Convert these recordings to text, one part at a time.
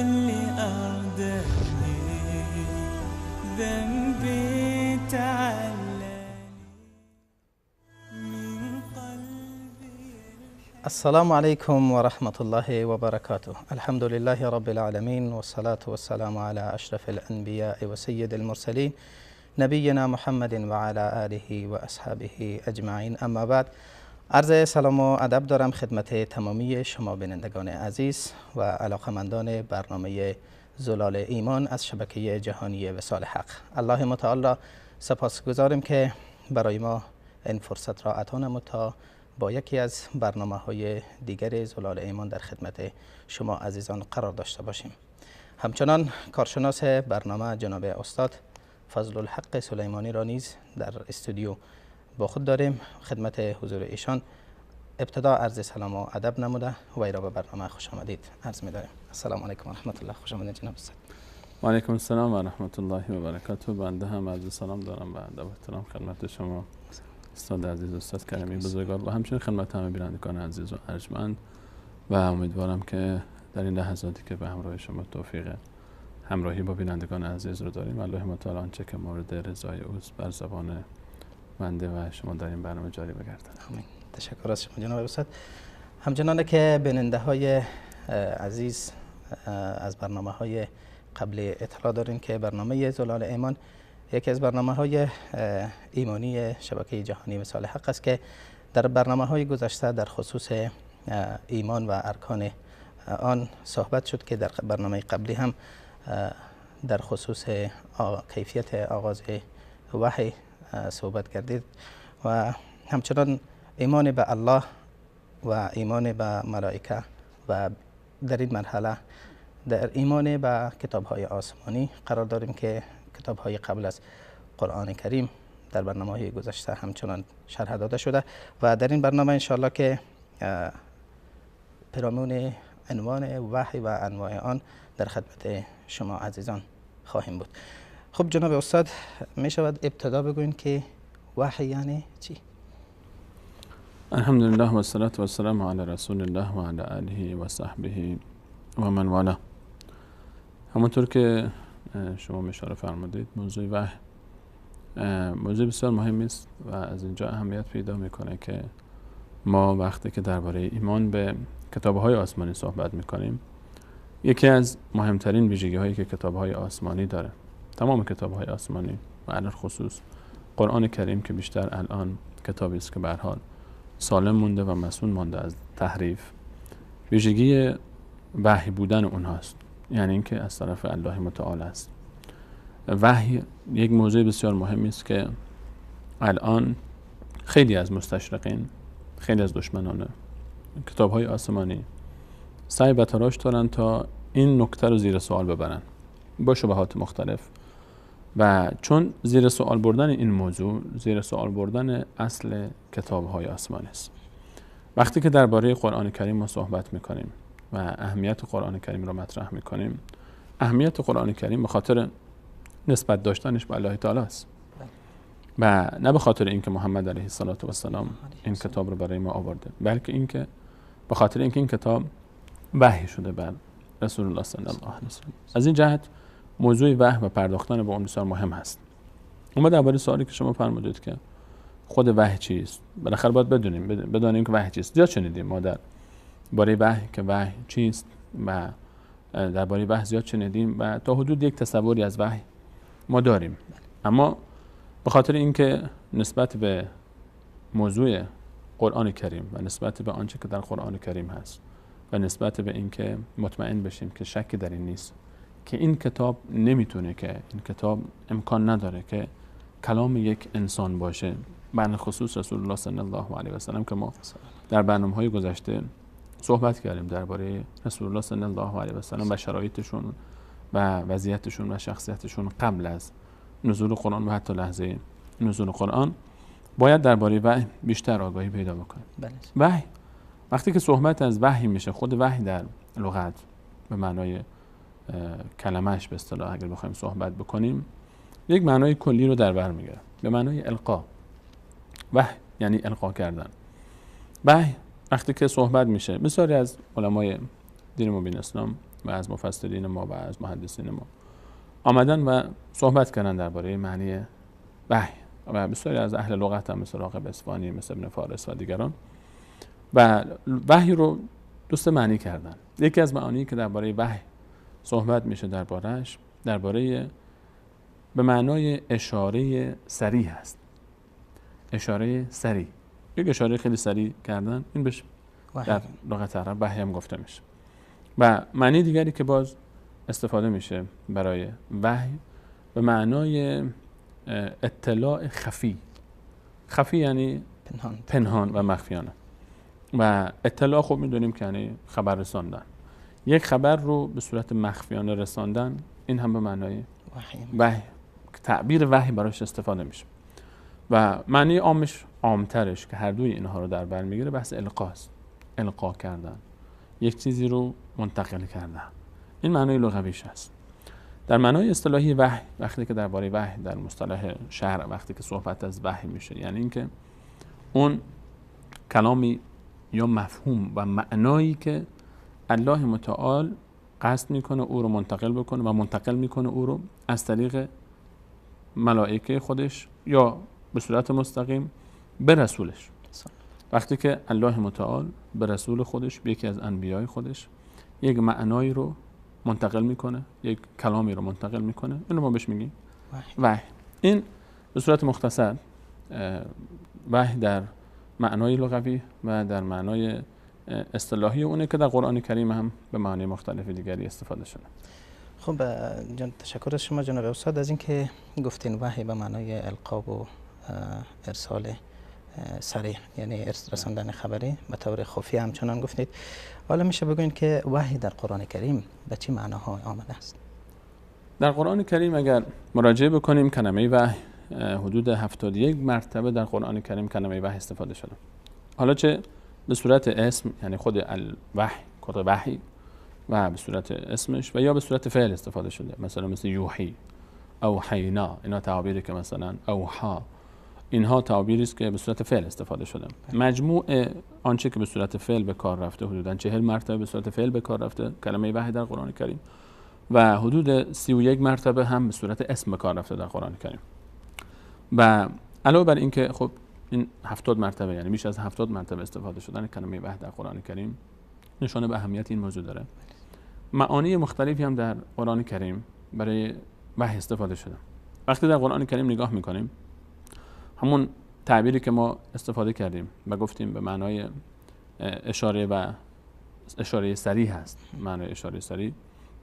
كل أعدائي ذنبي تعلى من قلبي. السلام علیکم و رحمت الله و برکاته. الحمد لله رب العالمین والصلاة والسلام على اشرف الانبیاء و سید المرسلین نبینا محمد و علی آله و اصحابه اجمعین. اما بعد، عرض سلام و ادب دارم خدمت تمامی شما بینندگان عزیز و علاقمندان برنامه زلال ایمان از شبکه جهانی وصال حق. الله متعال را سپاسگزاریم که برای ما این فرصت را عطا نمود تا با یکی از برنامه های دیگر زلال ایمان در خدمت شما عزیزان قرار داشته باشیم. همچنان کارشناس برنامه جناب استاد فضل الحق سلیمانی را نیز در استودیو با خود داریم. خدمت حضور ایشان ابتدا عرض سلام و ادب نموده و ایرا به برنامه خوش آمدید عرض می‌داریم. السلام علیکم و رحمت الله. خوش آمدید جناب استاد. و علیکم السلام و رحمت الله و برکاته. بنده هم عرض سلام دارم و ادب و احترام خدمت شما استاد عزیز، استاد کریمی بزرگوار و همچنین خدمت همه بینندگان عزیز و ارجمند و امیدوارم که در این لحظاتی که به همراه شما توفیق همراهی با بینندگان عزیز رو داریم، الله متعال آنچه که مورد رضای اوست بر زبان بنده و شما در این برنامه جاری بگرداند. آمین. تشکر از شما جناب استاد. همچنان که بیننده های عزیز از برنامه های قبل اطلاع دارین که برنامه زلال ایمان یکی از برنامه های ایمانی شبکه جهانی وصال حق است که در برنامه های گذشته در خصوص ایمان و ارکان آن صحبت شد که در برنامه قبلی هم در خصوص کیفیت آغاز وحی صحبت کردید و همچنان ایمان به الله و ایمان به ملائکه و در این مرحله در ایمان به کتاب های آسمانی قرار داریم که کتاب های قبل از قرآن کریم در برنامه های گذشته همچنان شرح داده شده و در این برنامه انشاءالله که پیرامون عنوان وحی و انواع آن در خدمت شما عزیزان خواهیم بود. خب جناب استاد، می شود ابتدا بگوین که وحی یعنی چی؟ الحمدلله و الصلاة و السلام علی رسول الله و علی آله و صحبه و من والاه. همونطور که شما اشاره فرمودید، موضوع وحی موضوع بسیار مهمی است و از اینجا اهمیت پیدا میکنه که ما وقتی که درباره ایمان به کتاب‌های آسمانی صحبت میکنیم، یکی از مهمترین ویژگی‌هایی که کتاب‌های آسمانی داره، تمام کتاب‌های آسمانی و علی الخصوص قرآن کریم که بیشتر الان کتابی است که به هر حال سالم مونده و مصون مانده از تحریف، ویژگی وحی بودن اونهاست، یعنی اینکه از طرف الله متعال است. وحی یک موضوع بسیار مهمی است که الان خیلی از مستشرقین، خیلی از دشمنان کتاب‌های آسمانی سعی و تلاش دارن تا این نکته رو زیر سوال ببرن با شبهات مختلف، و چون زیر سوال بردن این موضوع زیر سوال بردن اصل کتاب‌های آسمانی است. وقتی که درباره قرآن کریم ما صحبت می‌کنیم و اهمیت قرآن کریم را مطرح می‌کنیم، اهمیت قرآن کریم به خاطر نسبت داشتنش به الله تعالی است و نه به خاطر اینکه محمد علیه السلام این کتاب رو برای ما آورده، بلکه اینکه به خاطر اینکه این کتاب وحی شده بر رسول الله صلی الله علیه و سلم. از این جهت موضوع وحی و پرداختن به اون بسیار مهم هست. اما درباره سوالی که شما فرمودید که خود وحی چیست، بالاخره باید بدانیم که وحی چیست. زیاد شنیدیم ما در باره وحی که وحی چیست و درباره وحی زیاد شنیدیم و تا حدود یک تصوری از وحی ما داریم، اما به خاطر اینکه نسبت به موضوع قرآن کریم و نسبت به آنچه که در قرآن کریم هست و نسبت به اینکه مطمئن بشیم که شکی در این نیست که این کتاب نمیتونه، که این کتاب امکان نداره که کلام یک انسان باشه، به خصوص رسول الله صلی الله علیه و سلم که ما در برنامه‌های گذشته صحبت کردیم درباره رسول الله صلی الله علیه و سلم و شرایطشون و وضعیتشون و شخصیتشون قبل از نزول قرآن و حتی لحظه نزول قرآن، باید درباره وحی بیشتر آگاهی پیدا بکنیم. بله. وحی وقتی که صحبت از وحی میشه، خود وحی در لغت به معنای کلمهش به اصطلاح اگر بخوایم صحبت بکنیم، یک معنای کلی رو در بر میگیره، به معنای القا. وحی یعنی القا کردن. وحی وقتی که صحبت میشه، بسیاری از علمای دین مبین اسلام و از مفسرین ما و از محدثین ما آمدن و صحبت کردن درباره معنی وحی و بسیاری از اهل لغت هم مثل راغب اصفهانی، مثل ابن فارس و دیگران و وحی رو دو سه معنی کردن. یکی از معانی که درباره وحی صحبت میشه دربارهش، درباره به معنای اشاره صریح هست. اشاره صریح، یک اشاره خیلی سریع کردن، این بهش در لغت عرب وحی هم گفته میشه. و معنی دیگری که باز استفاده میشه برای وحی به معنای اطلاع خفی. خفی یعنی پنهان و مخفیانه. و اطلاع خب میدونیم که یعنی خبر رساندن، یک خبر رو به صورت مخفیانه رساندن، این هم به معنای وحی، تعبیر وحی براش استفاده میشه. و معنی عامش، عامترش که هر دوی اینها رو در بر میگیره، بحث القاست. القا کردن، یک چیزی رو منتقل کردن، این معنای لغویش هست. در معنای اصطلاحی وحی، وقتی که درباره وحی در مصطلح شرع وقتی که صحبت از وحی میشه، یعنی اینکه اون کلامی یا مفهوم و معنایی که الله متعال قصد میکنه او رو منتقل بکنه و منتقل میکنه او رو از طریق ملائکه خودش یا به صورت مستقیم به رسولش. وقتی که الله متعال به رسول خودش، به یکی از انبیای خودش، یک معنایی رو منتقل میکنه، یک کلامی رو منتقل میکنه، اینو ما بهش میگیم وحی. این به صورت مختصر وحی در معنای لغوی و در معنای اصطلاحی اونه که در قرآن کریم هم به معنی مختلف دیگری استفاده شده. خب تشکر از شما جناب استاد از اینکه گفتین وحی به معنای القاب و ارسال سریع، یعنی رساندن خبری به طور خفیه همچنان گفتید. حالا میشه بگوین که وحی در قرآن کریم به چه معناها آمده است؟ در قرآن کریم اگر مراجعه بکنیم، کلمه وحی حدود 71 مرتبه در قرآن کریم کلمه وحی استفاده شده. حالا چه به صورت اسم، یعنی خود الوحی، خود وحی، و به صورت اسمش، و یا به صورت فعل استفاده شده، مثلا مثل یوحی، اوحینا، اینا تعابیری که مثلا اوحا، اینها تعابیری است که به صورت فعل استفاده شده. مجموع آنچه که به صورت فعل به کار رفته حدوداً 40 مرتبه به صورت فعل به کار رفته کلمه وحی در قرآن کریم، و حدود 31 مرتبه هم به صورت اسم به کار رفته در قرآن کریم. و علاوه بر اینکه خب این 70 مرتبه، یعنی بیش از 70 مرتبه استفاده شدن کلمه وحی در قرآن کریم نشانه به اهمیت این موضوع داره. معانی مختلفی هم در قرآن کریم برای وحی استفاده شده. وقتی در قرآن کریم نگاه میکنیم، همون تعبیری که ما استفاده کردیم و گفتیم به معنای اشاره و اشاره صریح هست، معنای اشاره صریح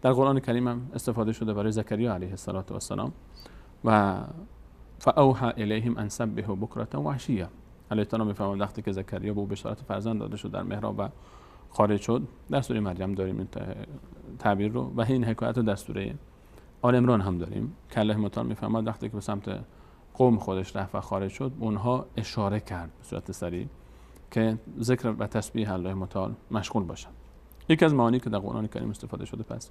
در قرآن کریم هم استفاده شده برای زکریا علیه السلام و فاوحى الیهم ان سبحوا بکرة و عشیا. علیه السلام میفرماید وقتی که زکریا به او بشارت فرزند داده شد در محراب و خارج شد، در سوره مریم داریم این تعبیر رو و این حکایت رو در سوره آل عمران هم داریم که الله متعال میفرماید وقتی که به سمت قوم خودش رفت و خارج شد، اونها اشاره کرد به صورت سریع که ذکر و تسبیح الله متعال مشغول باشن. یکی از معانی که در قرآن کریم استفاده شده پس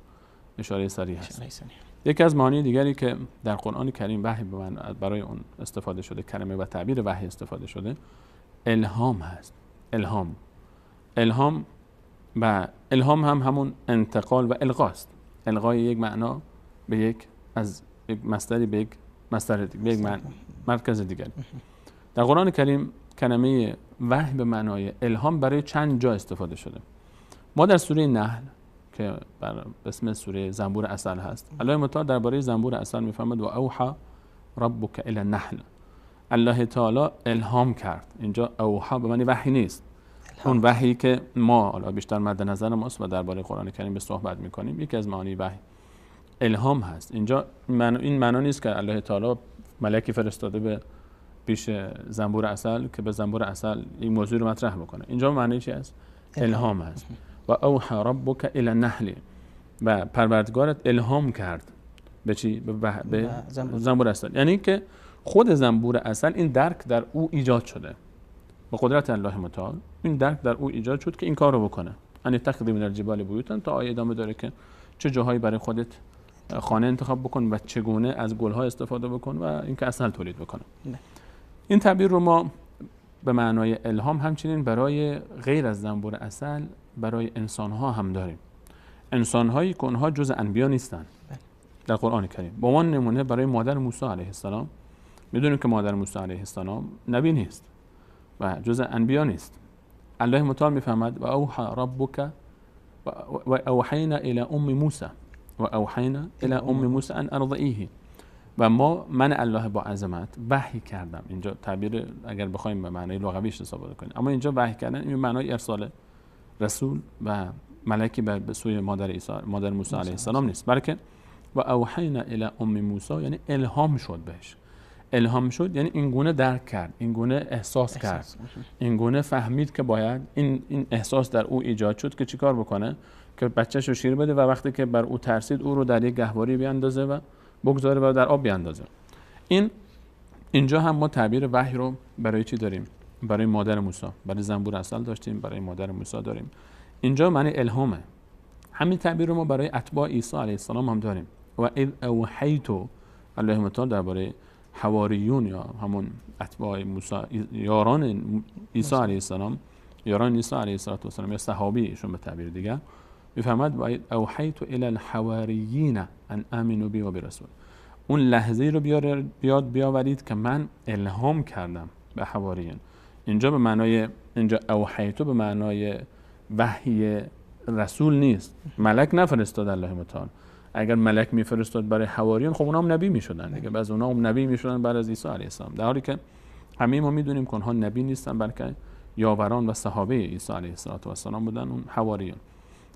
اشاره صریح هست. یکی از معانی دیگری که در قرآن کریم وحی برای اون استفاده شده، کلمه و تعبیر وحی استفاده شده، الهام هست. الهام، الهام و الهام هم همون انتقال و القاست. القای یک معنا به یک، از یک مصدری به یک مصدر دیگه، به یک مرکز دیگر. در قرآن کریم کلمه وحی به معنای الهام برای چند جا استفاده شده. ما در سوره نحل که بر اسم سوره زنبور عسل هست، الله متعال درباره زنبور عسل میفرماید و اوحى ربک الی النحل. الله تعالی الهام کرد. اینجا اوحى به معنی وحی نیست، اون وحی که ما حالا بیشتر مد نظر ماست و درباره قرآن کریم به صحبت میکنیم، یکی از معانی وحی الهام هست. اینجا این معنا نیست که الله تعالی ملکی فرستاده به پیش زنبور عسل که به زنبور عسل این موضوع رو مطرح بکنه. اینجا معنی چی است؟ الهام هست. و اوحى ربک الی النحل، و پروردگارت الهام کرد به چی؟ به زنبور عسل. یعنی که خود زنبور عسل این درک در او ایجاد شده به قدرت الله متعال، این درک در او ایجاد شد که این کار رو بکنه. ان اتخذ من الجبال بیوتا، تا آیه ادامه داره که چه جاهایی برای خودت خانه انتخاب بکن و چگونه از گلها استفاده بکن و اینکه عسل تولید بکنه. این تعبیر رو ما به معنای الهام همچنین برای غیر از زنبور عسل برای انسانها هم داریم. انسان‌هایی که اونها جز انبیا نیستن در قرآن کریم. با عنوان نمونه برای مادر موسی علیه السلام میدونیم که مادر موسی علیه السلام نبی نیست و جز انبیا نیست. الله متعال میفهمد و اوحى ربک و اوحینا الی ام موسی و اوحینا الی ام موسی ان ارضعیه. و ما من الله با عظمت وحی کردم. اینجا تعبیر اگر بخوایم به معنای لغویش استفاده کنیم، اما اینجا وحی کردن این معنای ارسال رسول و ملکی به سوی مادر عیسی، مادر موسی علیه السلام نیست، بلکه و اوحینا الی ام موسی یعنی الهام شد بهش. الهام شد یعنی این گونه درک کرد، این گونه احساس کرد، این گونه فهمید که باید این احساس در او ایجاد شد که چیکار بکنه، که بچه‌شو شیر بده و وقتی که بر او ترسید او رو در یک گهواره بیاندازه و بگذاره و در آب بیاندازه. این اینجا هم ما تعبیر وحی رو برای چی داریم؟ برای مادر موسی، برای زنبور عسل داشتیم، برای مادر موسی داریم. اینجا معنی الهامه. همین تعبیر رو ما برای اتباع عیسی علیه السلام هم داریم. و اذ اوحیت، الله متعال درباره حواریون یا همون اتباع موسی، یاران عیسی علیه السلام، یاران عیسی علیه السلام یا صحابی ایشون به تعبیر دیگه میفهمد و اوحیت الی الحواریین ان آمنوا بی و برسول. اون لحظه رو بیاورید که من الهام کردم به حواریین. اینجا به معنای، اینجا اوحیت به معنای وحی رسول نیست. ملک نفرستاد الله متعال. اگر ملک میفرستاد برای حواریون، خب اونا هم نبی میشدن دیگه، بعض اونا هم نبی میشدن بعد از عیسی علیه السلام، در حالی که همه ما میدونیم که اونها نبی نیستن، بلکه یاوران و صحابه عیسی علیه السلام بودن، اون حواریون.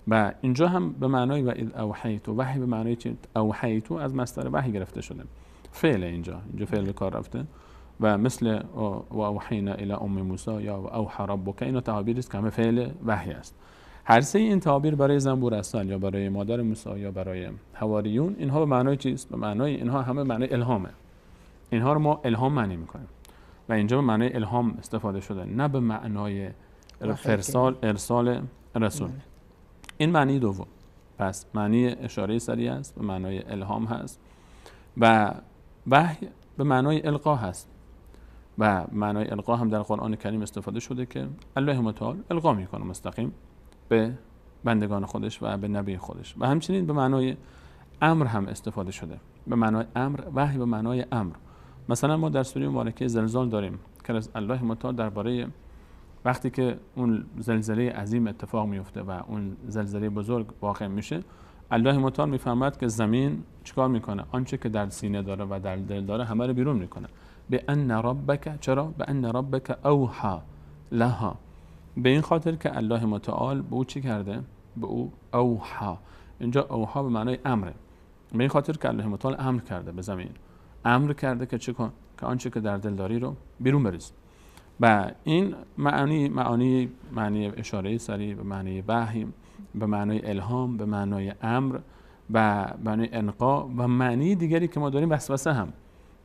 و اینجا هم به معنای و اذ اوحیت، وحی به معنای چی؟ اوحیت از مصدر وحی گرفته شده، فعل اینجا فعل به کار رفته و مثل و اوحینا الی ام موسی یا و اوحى ربک، اینا تعابیری است که همه فعل وحی است. هر سه این تعابیر برای زنبور عسل یا برای مادر موسی یا برای حواریون، اینها به معنای چیست؟ به معنای اینها همه معنای الهامه. اینها رو ما الهام معنی میکنیم و اینجا به معنای الهام استفاده شده، نه به معنای ارسال رسول. این معنی دوم. پس معنی اشاره سریع است، به معنای الهام هست و وحی به معنای القا هست و معنای القا هم در قرآن کریم استفاده شده که الله متعال القا میکنه مستقیم به بندگان خودش و به نبی خودش. و همچنین به معنای امر هم استفاده شده، به معنای امر، وحی به معنای امر. مثلا ما در سوره مبارکه زلزال داریم که از الله متعال درباره وقتی که اون زلزله عظیم اتفاق میفته و اون زلزله بزرگ واقع میشه، الله متعال میفهمد که زمین چیکار میکنه؟ آنچه که در سینه داره و در دل داره همه رو بیرون میکنه. به ان ربک، چرا؟ به ان ربک اوحى لها، به این خاطر که الله متعال به او چی کرده؟ به او اوحى. اینجا اوحى به معنای امره. به این خاطر که الله متعال امر کرده به زمین، امر کرده که چه کن؟ که آنچه که در دل داری رو بیرون بریز. و این معنی اشاره سریع، به معنی وحی، به معنای الهام، به معنای امر و معنای انقا و معنی دیگری که ما داریم وسوسه هم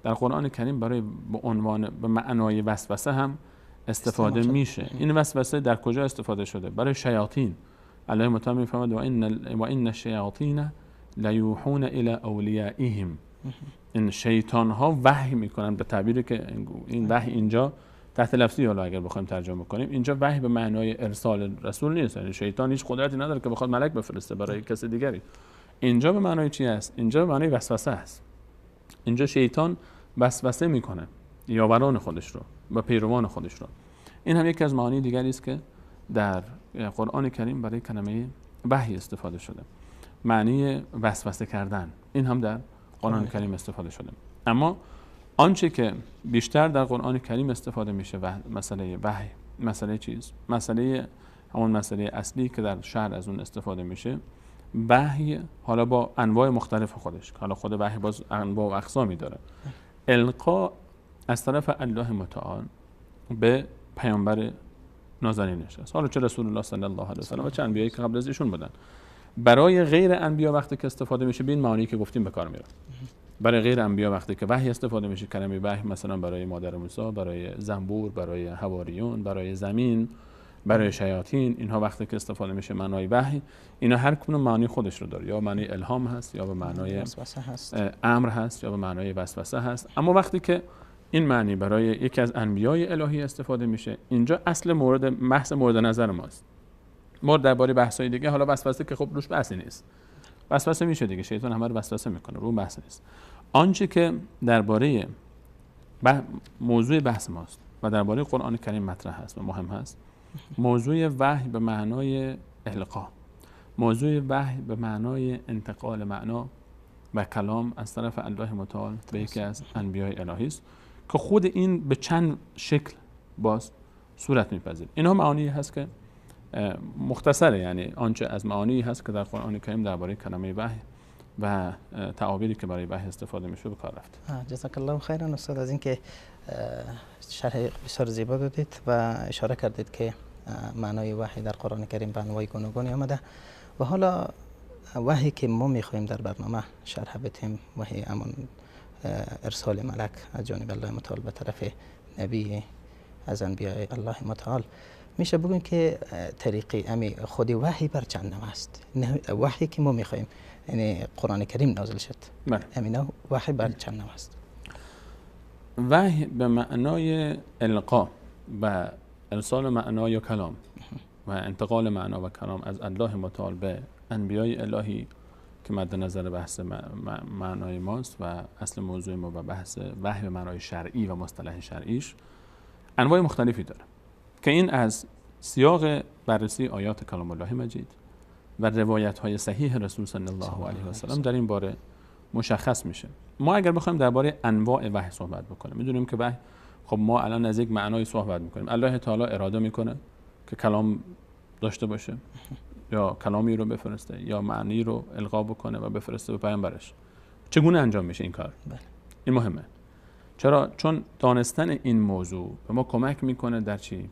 در قرآن کریم برای به عنوان به معنای وسوسه هم استفاده میشه. این وسوسه در کجا استفاده شده؟ برای شیاطین. الله متعال میفرماید و ان الشیاطین لیوحون الی اولیائهم. این شیطان ها وحی میکنن، به تعبیری که این وحی اینجا تحت لفظی، حالا اگر بخوایم ترجمه کنیم، اینجا وحی به معنای ارسال رسول نیست، یعنی شیطان هیچ قدرتی نداره که بخواد ملک بفرسته برای کس دیگری. اینجا به معنای چی است؟ اینجا به معنای وسوسه است. اینجا شیطان وسوسه میکنه یاوران خودش رو و پیروان خودش رو. این هم یکی از معانی دیگری است که در قرآن کریم برای کلمه وحی استفاده شده، معنی وسوسه کردن، این هم در قرآن کریم استفاده شده. اما آنچه که بیشتر در قرآن کریم استفاده میشه و مسئله وحی، مسئله چیز، مسئله همون مسئله اصلی که در شرع از اون استفاده میشه، وحی حالا با انواع مختلف خودش، حالا خود وحی باز انواع و اقسامی داره. القا از طرف الله متعال به پیامبر نازنینش است، حالا چه رسول الله صلی الله علیه و سلم و چه انبیایی که قبل از ایشون بودن. برای غیر انبیا وقتی که استفاده میشه به این معنی که گفتیم به کار میره. برای غیر انبیا وقتی که وحی استفاده میشه، کلمه وحی مثلا برای مادر موسی، برای زنبور، برای حواریون، برای زمین، برای شیاطین، اینها وقتی که استفاده میشه معنای وحی، اینا هر کدوم معنی خودش رو داره، یا معنی الهام هست، یا به معنای امر هست، یا به معنای وسوسه هست. اما وقتی که این معنی برای یکی از انبیای الهی استفاده میشه، اینجا اصل مورد بحث مورد نظر ماست. ما درباره بحث‌های دیگه، حالا وسوسه که خب روش بحثی نیست، وسوسه میشه دیگه، شیطان همه رو وسوسه میکنه، رو بحث نیست. آنچه که درباره موضوع بحث ماست و درباره قرآن کریم مطرح هست و مهم هست، موضوع وحی به معنای القا، موضوع وحی به معنای انتقال معنا و کلام از طرف الله متعال به یکی از انبیای الهی است که خود این به چند شکل باز صورت میپذیره. اینها معانی هست که مختصره، یعنی آنچه از معانی هست که در قرآن کریم درباره کلمه وحی و تعابیری که برای وحی استفاده میشه به کار رفت. جزاک الله خیرا استاد از اینکه شرح بسیار زیبا دادید و اشاره کردید که معنای وحی در قرآن کریم به انواع گوناگونی آمده و حالا وحی که ما میخواهیم در برنامه شرح بدیم، وحی همان ارسال ملک از جانب الله متعال به طرف نبی از انبیاء الله متعال، میشه بگوییم که طریقی امی خود وحی بر چند نوع است؟ وحی که ما میخواهیم یعنی قرآن کریم نازل شد، امی وحی بر چند نوع است؟ وحی به معنای القا و ارسال معنا یا کلام و انتقال معنا و کلام از الله متعال به انبیای الهی که مد نظر بحث معنای ماست و اصل موضوع ما و بحث وحی به معنای شرعی و مصطلح شرعیش، انواع مختلفی داره که این از سیاق بررسی آیات کلام الله مجید و روایت های صحیح رسول صلی الله علیه و سلم در این باره مشخص میشه. ما اگر بخوایم درباره انواع وحی صحبت بکنیم، میدونیم که وحی، خب ما الان از یک معنای صحبت میکنیم، الله تعالی اراده میکنه که کلام داشته باشه یا کلامی رو بفرسته یا معنی رو القا بکنه و بفرسته به پیامبرش. چگونه انجام میشه این کار؟ بله. این مهمه. چرا؟ چون دانستن این موضوع به ما کمک میکنه در چی؟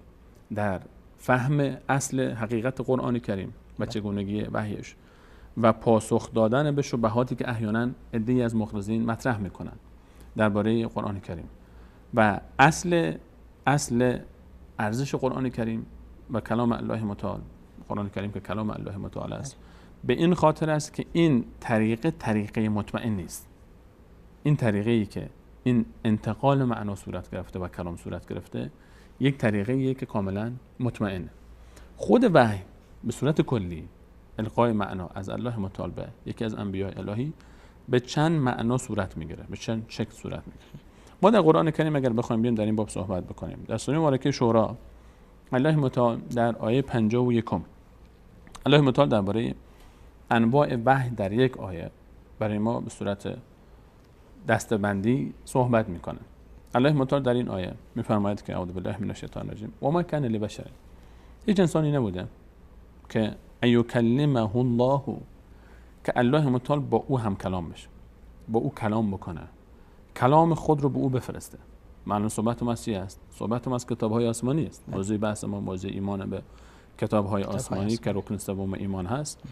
در فهم اصل حقیقت قرآن کریم و چگونگی وحیش و پاسخ دادن به شبهاتی که احیانا عده‌ای از مخرزین مطرح میکنن درباره قرآن کریم و اصل ارزش قرآن کریم و کلام الله متعال، قرآن کریم که کلام الله متعال است، به این خاطر است که این طریقه طریقه مطمئن نیست. این طریقه‌ای که این انتقال معنا صورت گرفته و کلام صورت گرفته یک طریقه‌ایه که کاملا مطمئنه. خود وحی به صورت کلی القای معنا از الله متعال به یکی از انبیاء الهی به چند معنا صورت میگیره، به چند شکل صورت میگیره. ما در قرآن کریم اگر بخوایم بیایم در این باب صحبت بکنیم، در سوره مبارکه شورا الله متعال در آیه 51 الله متعال درباره انواع وحی در یک آیه برای ما به صورت دستبندی صحبت میکنه. الله متعال در این آیه میفرماید که اعوذ بالله من الشیطان الرجیم و ما کان لبشر، هیچ انسانی نبوده که ایکلمه الله، که الله متعال با او هم کلام بشه، با او کلام بکنه، کلام خود رو به او بفرسته. معلوم صحبت ما چی است؟ صحبت ما از کتاب‌های آسمانی است. موضوع بحث ما موضوع ایمان به کتاب‌های آسمانی که رکن سوم ایمان هست.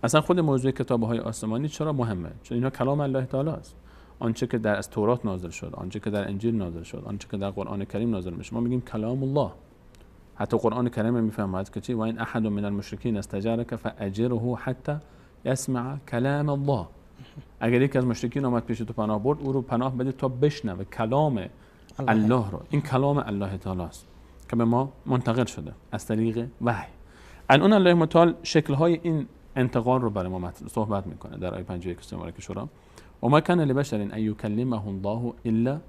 اصلا خود موضوع کتاب‌های آسمانی چرا مهمه؟ چون اینا کلام الله تعالی است. آنچه که در از تورات نازل شد، آنچه که در انجیل نازل شد، آنچه که در قرآن کریم نازل میشه، ما میگیم کلام الله. حتی قرآن کریم میفهمد که چی؟ و این احد من المشرکین استجارک فاجره حتی یسمع کلام الله. اگر یکی از مشرکین آمد پیش تو پناه برد، او رو پناه بده تا بشنوه کلام الله رو. این کلام الله تعالی است که به ما منتقل شده از طریق وحی. الان الله متعال شکل‌های این انتقال رو برای ما صحبت میکنه در آیه 51 سوره مبارکه شورا. و ما کان لبشر ان یکلمه الله الا،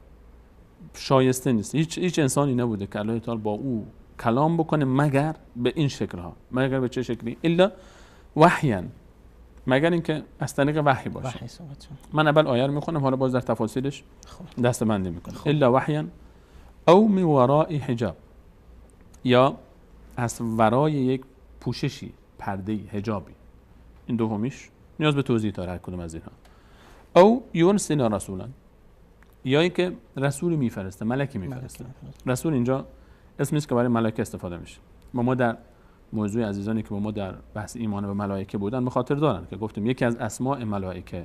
شایسته نیست، هیچ انسانی نبوده که الله تعالی با او کلام بکنه مگر به این شکل‌ها. مگر به چه شکلی؟ الا وحیا، مگر اینکه از طریق وحی باشه. من اول آیه رو میخونم، حالا باز در تفاصیلش دستبندی میکنم. الا وحیا او من وراء حجاب، یا از ورای یک پوششی، پرده‌ای، حجابی. این دومیش نیاز به توضیح داره هر کدوم از اینها. او یرسل رسولا، یا اینکه رسولی میفرسته، ملکی میفرسته. رسول اینجا اسمی است که برای ملائکه استفاده میشه. ما در موضوع عزیزانی که با ما در بحث ایمان به ملائکه بودن به خاطر دارن که گفتیم یکی از اسماء ملائکه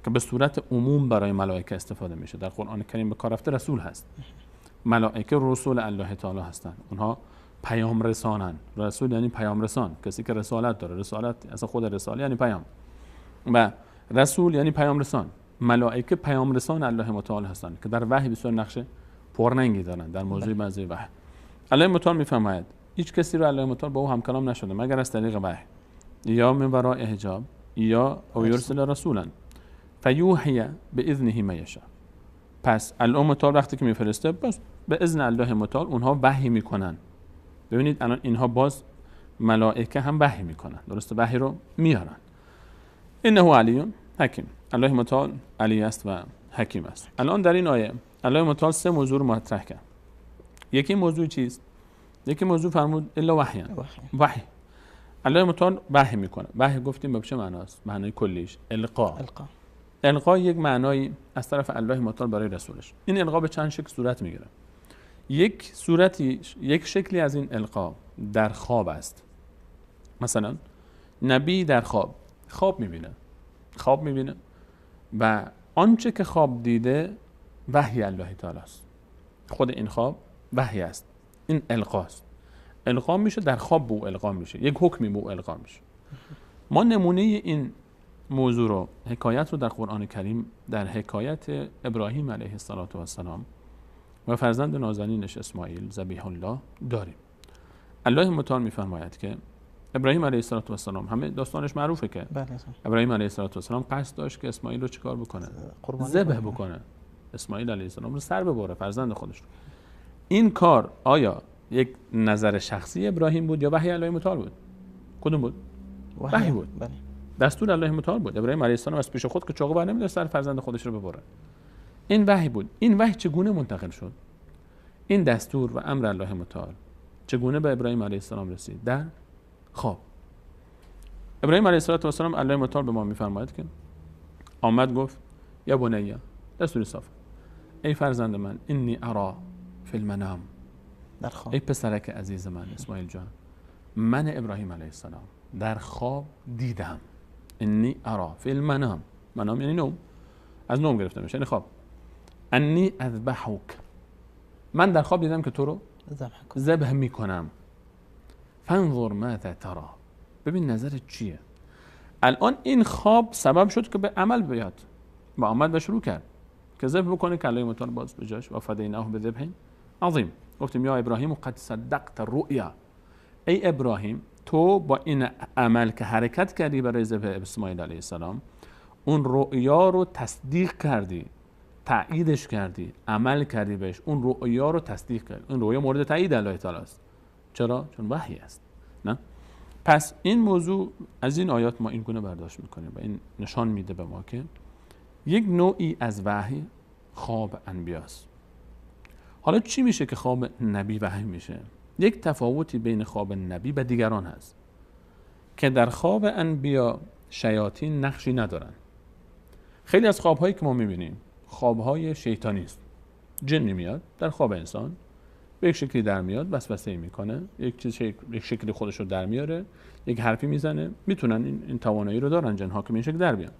که به صورت عموم برای ملائکه استفاده میشه در قرآن کریم به کار رفته رسول هست. ملائکه رسول الله تعالی هستند، اونها پیام رسانن. رسول یعنی پیام رسان، کسی که رسالت داره. رسالت اصلا خود رساله یعنی پیام و رسول یعنی پیام رسان. ملائکه پیام رسان الله متعال هستند که در وحی بسیار نقش پررنگی دارند در موضوع بعضی وحی. الله متعال میفرماید هیچ کسی رو الله متعال با او همکلام نشده مگر از طریق وحی، یا من وراء حجاب یا او یرسل رسولا فیوحی باذنه ما یشاء. پس الله متعال وقتی که میفرسته، بس به اذن الله متعال اونها وحی میکنن. ببینید الان اینها باز ملائکه هم وحی میکنن، درسته، وحی رو میارن. انه علی حکیم، الله متعال علی است و حکیم است. الان در این آیه الله متعال سه موضوع رو مطرح کرد. یکی موضوع چیست؟ یکی موضوع فرمود الا وحیان، وحی. الله متعال وحی میکنه. وحی گفتیم به چه معناست؟ معنای کلیش القا. القا یک معنایی از طرف الله متعال برای رسولش. این القا به چند شکل صورت میگیره. یک صورتی، یک شکلی از این القا در خواب است. مثلا نبی در خواب میبینه، خواب میبینه و آنچه که خواب دیده وحی الله تعالی است. خود این خواب وحی است، این القاست. القا میشه در خواب، به او القا میشه، یک حکمی به او القا میشه. ما نمونه این موضوع رو، حکایت رو در قرآن کریم در حکایت ابراهیم علیه السلام و فرزند نازنینش اسماعیل ذبیح الله داریم. الله متعال میفرماید که ابراهیم علیه السلام، همه داستانش معروفه که ابراهیم علیه السلام قصد داشت که اسماعیل رو چیکار بکنه؟ ذبح بکنه. اسماعیل علیه السلام رو سر ببره، فرزند خودش رو. این کار آیا یک نظر شخصی ابراهیم بود یا وحی الله متعال بود؟ کدوم بود؟ وحی بود. بله. دستور الله متعال بود. ابراهیم علیه السلام از پیش خود که چاقو بر نمی‌داشت سر فرزند خودش رو ببره. این وحی بود. این وحی چگونه منتقل شد؟ این دستور و امر الله متعال چگونه به ابراهیم علیه السلام رسید؟ در خواب. ابراهیم علیه السلام الله متعال به ما میفرماید که آمد گفت یا بنی، دستور صاف، ای فرزند من، انی ارا فی المنام، در خواب، ای پسرک عزیز من اسماعیل جان، من ابراهیم علیه السلام در خواب دیدم. انی ارا فی المنام، منام یعنی نوم، از نوم گرفته میشه، یعنی خواب. انی اذبحک، من در خواب دیدم که تو رو ذبح میکنم. فانظر ماذا ترا، ببین نظرت چیه. الان این خواب سبب شد که به عمل بیاد و آمد و شروع کرد که ذبح بکنه، که الله متعال باز به جاش و فدیناه بذبح عظیم. گفتیم یا ابراهیم قد صدقت الرؤیا، ای ابراهیم تو با این عمل که حرکت کردی برای ذبح اسماعیل علیه السلام، اون رؤیا رو تصدیق کردی، تاییدش کردی، عمل کردی بهش، اون رؤیا رو تصدیق کردی، اون رؤیا مورد تایید الله تعالی است. چرا؟ چون وحی است. نه؟ پس این موضوع از این آیات ما این گونه برداشت میکنیم و این نشان میده به ما که یک نوعی از وحی خواب انبیاست. حالا چی میشه که خواب نبی وحی میشه؟ یک تفاوتی بین خواب نبی و دیگران هست که در خواب انبیا شیاطین نقشی ندارن. خیلی از خوابهایی که ما میبینیم خوابهای شیطانی است. جنی میاد در خواب انسان به یک شکلی در میاد، وسوسه میکنه، یک چیز، یک شکلی خودش رو در میاره، یک حرفی میزنه. میتونن این توانایی رو دارن جنها که به این شکل در بیان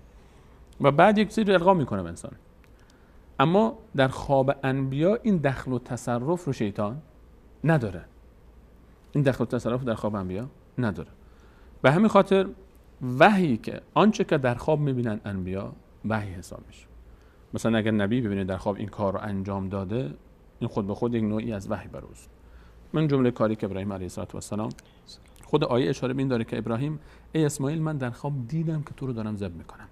و بعد یک چیزی رو القا میکنه به انسان. اما در خواب انبیا این دخل و تصرف رو شیطان نداره. این دخل و تصرف در خواب انبیا نداره. به همین خاطر وحی که آنچه که در خواب میبینن انبیا وحی حساب میشه. مثلا اگر نبی ببینه در خواب این کار رو انجام داده، این خود به خود یک نوعی از وحی بر اوست. من جمله کاری که ابراهیم علیه السلام، خود آیه اشاره به این داره که ابراهیم ای اسماعیل من در خواب دیدم که تو رو دارم ذبح میکنم،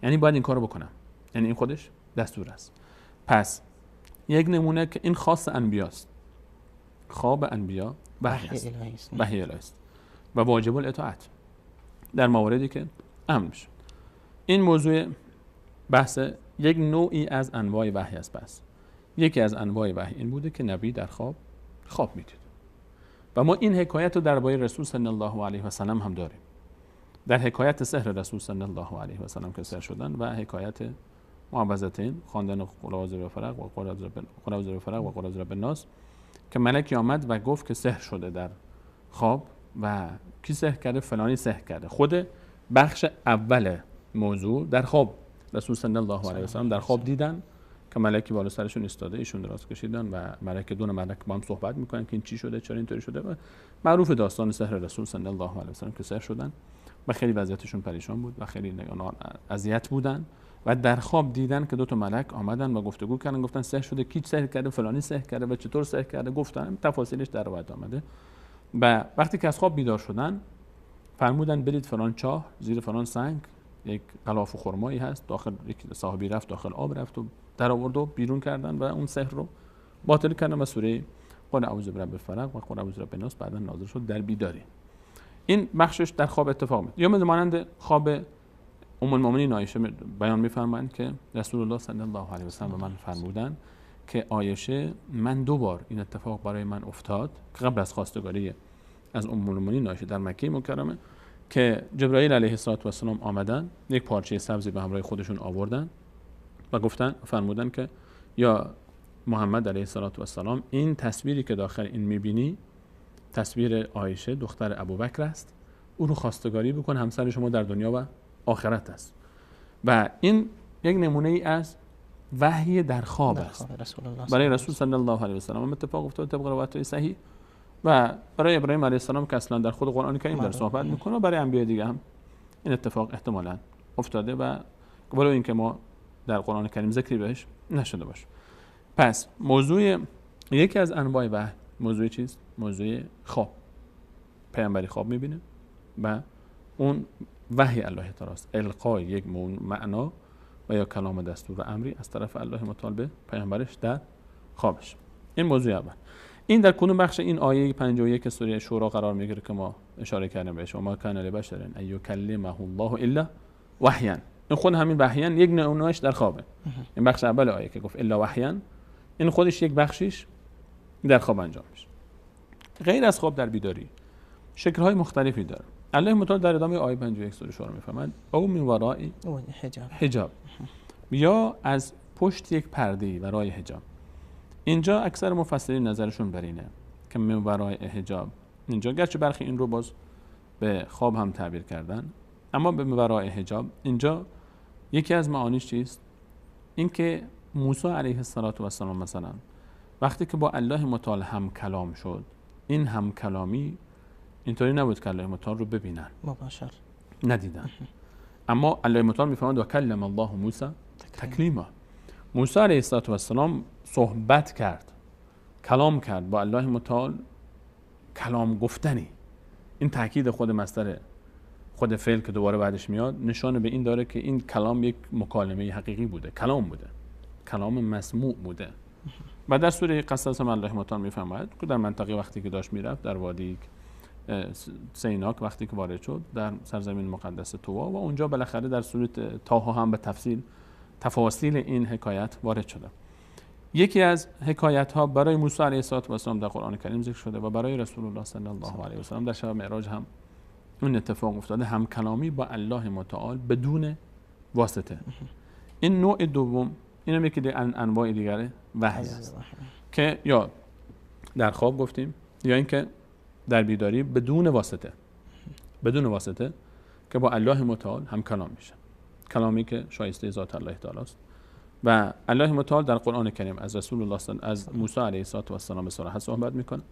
یعنی باید این کارو بکنم، یعنی این خودش دستور است. پس یک نمونه که این خاص انبیاست، خواب انبیا وحی است، وحی الهی است و واجب الاطاعت در مواردی که امر میشه. این موضوع بحث یک نوعی از انواع وحی است. پس یکی از انواع وحی این بوده که نبی در خواب میدید و ما این حکایت رو درباره رسول صلی الله علیه و سلم هم داریم. در حکایت سحر رسول صلی الله علیه و سلم که سحر شدن و حکایت معوذتین، خواندن قل اعوذ برب الفلق و قل اعوذ برب الفلق و قل اعوذ برب الناس، که ملکی آمد و گفت که سحر شده در خواب و کی سحر کرده؟ فلانی سحر کرده. خود بخش اول موضوع در خواب رسول صلی الله علیه و سلم در خواب دیدن که ملکی بالا سرشون ایستاده، ایشون دراز کشیدن و ملک دون ملک با هم صحبت میکنن که این چی شده، چرا اینطوری شده و معروف داستان سحر رسول صلی الله علیه و سلم که سحر شدن و خیلی وضعیتشون پریشان بود و خیلی اذیت بودن و در خواب دیدن که دو تا ملک آمدن و گفتگو کردن، گفتن سحر شده، کی سحر کرده؟ فلانی سحر کرده و چطور سحر کرده؟ گفتن تفاصیلش در روایت آمده و وقتی که از خواب بیدار شدن فرمودن برید فلان چاه، زیر فلان سنگ یک غلاف و خرمایی هست، داخل یک صاحبی رفت داخل آب رفت و در آورد و بیرون کردن و اون سحر رو باطل کردن و سوره قل اعوذ برب الفلق و قل اعوذ برب الناس بعدا نازل شد در بیداری. این بخشش در خواب اتفاق میفته. یا مانند خواب ام المؤمنین عایشه بیان می‌فرمایند که رسول الله صلی الله علیه و سلم به من فرمودند که عایشه، من دو بار این اتفاق برای من افتاد قبل از خواستگاری از ام المؤمنین عایشه در مکه مکرمه، که جبرائیل علیه السلام آمدن، یک پارچه سبزی به همراه خودشون آوردن و گفتن، فرمودن که یا محمد علیه السلام، این تصویری که داخل این میبینی تصویر عایشه دختر ابوبکر است، او رو خواستگاری بکن، همسر شما در دنیا و آخرت است. و این یک نمونه ای از وحی در خواب است. برای رسول صلی الله علیه و سلم اتفاق افتاد طبق روایت‌های صحیح، و برای ابراهیم علیه السلام که اصلا در خود قرآن کریم داره صحبت میکنه، و برای انبیاء دیگه هم این اتفاق احتمالاً افتاده و ولو اینکه ما در قرآن کریم ذکری بهش نشده باشه. پس موضوع یکی از انواع وحی موضوع چیست؟ موضوع خواب. پیامبری خواب میبینه و اون وحی الله تعالی است، القای یک معنا و یا کلام دستور و امری از طرف الله متعال به پیامبرش در خوابش. این موضوع اول. این در کدوم بخش این آیه 51 سوره شورا قرار میگیره که ما اشاره کردیم بهش؟ و ما کان لبشر ان یکلمه الله الا وحیا. این خود همین وحیا یک نوعش در خوابه. این بخش اول آیه که گفت الا وحیا، این خودش یک بخشیش در خواب انجام میشه. غیر از خواب در بیداری شکل‌های مختلفی داره. الله متعال در ادامه آیه 51 سوره شورا می‌فرماید او من وراء حجاب، یا از پشت یک پرده ورای حجاب. اینجا اکثر مفسرین نظرشون بر اینه که من ورای حجاب، اینجا گرچه برخی این رو باز به خواب هم تعبیر کردن، اما به ورای حجاب اینجا یکی از معانیش چیست؟ اینکه موسی علیه السلام مثلا وقتی که با الله متعال هم کلام شد، این هم کلامی اینطوری نبود که الله متعال رو ببینن، مباشر ندیدن، اما الله متعال میفرماید و کلم الله موسی تکلیما. موسی علیه السلام صحبت کرد، کلام کرد با الله متعال، کلام گفتنی. این تاکید خود مصدر خود فعل که دوباره بعدش میاد نشانه به این داره که این کلام یک مکالمه حقیقی بوده، کلام بوده، کلام مسموع بوده. و در سوره قصص هم الله متعال میفرماید که در منطقه وقتی که داشت میرفت در وادی سیناک، وقتی که وارد شد در سرزمین مقدس طوا، و اونجا بالاخره در سوره طه هم به تفصیل تفاصیل این حکایت وارد شده. یکی از حکایت ها برای موسی علیه السلام در قرآن کریم ذکر شده و برای رسول الله صلی الله علیه و سلم در شب معراج هم اون اتفاق افتاده، هم کلامی با الله متعال بدون واسطه. این نوع دوم، اینم یکی از انواع دیگر وحی است که یا در خواب گفتیم یا اینکه در بیداری بدون واسطه، بدون واسطه که با الله متعال هم کلام میشه، کلامی که شایسته ذات الله تعالی است. و الله متعال در قرآن کریم از رسول الله از موسی علیه السلام به صراحت صحبت میکنه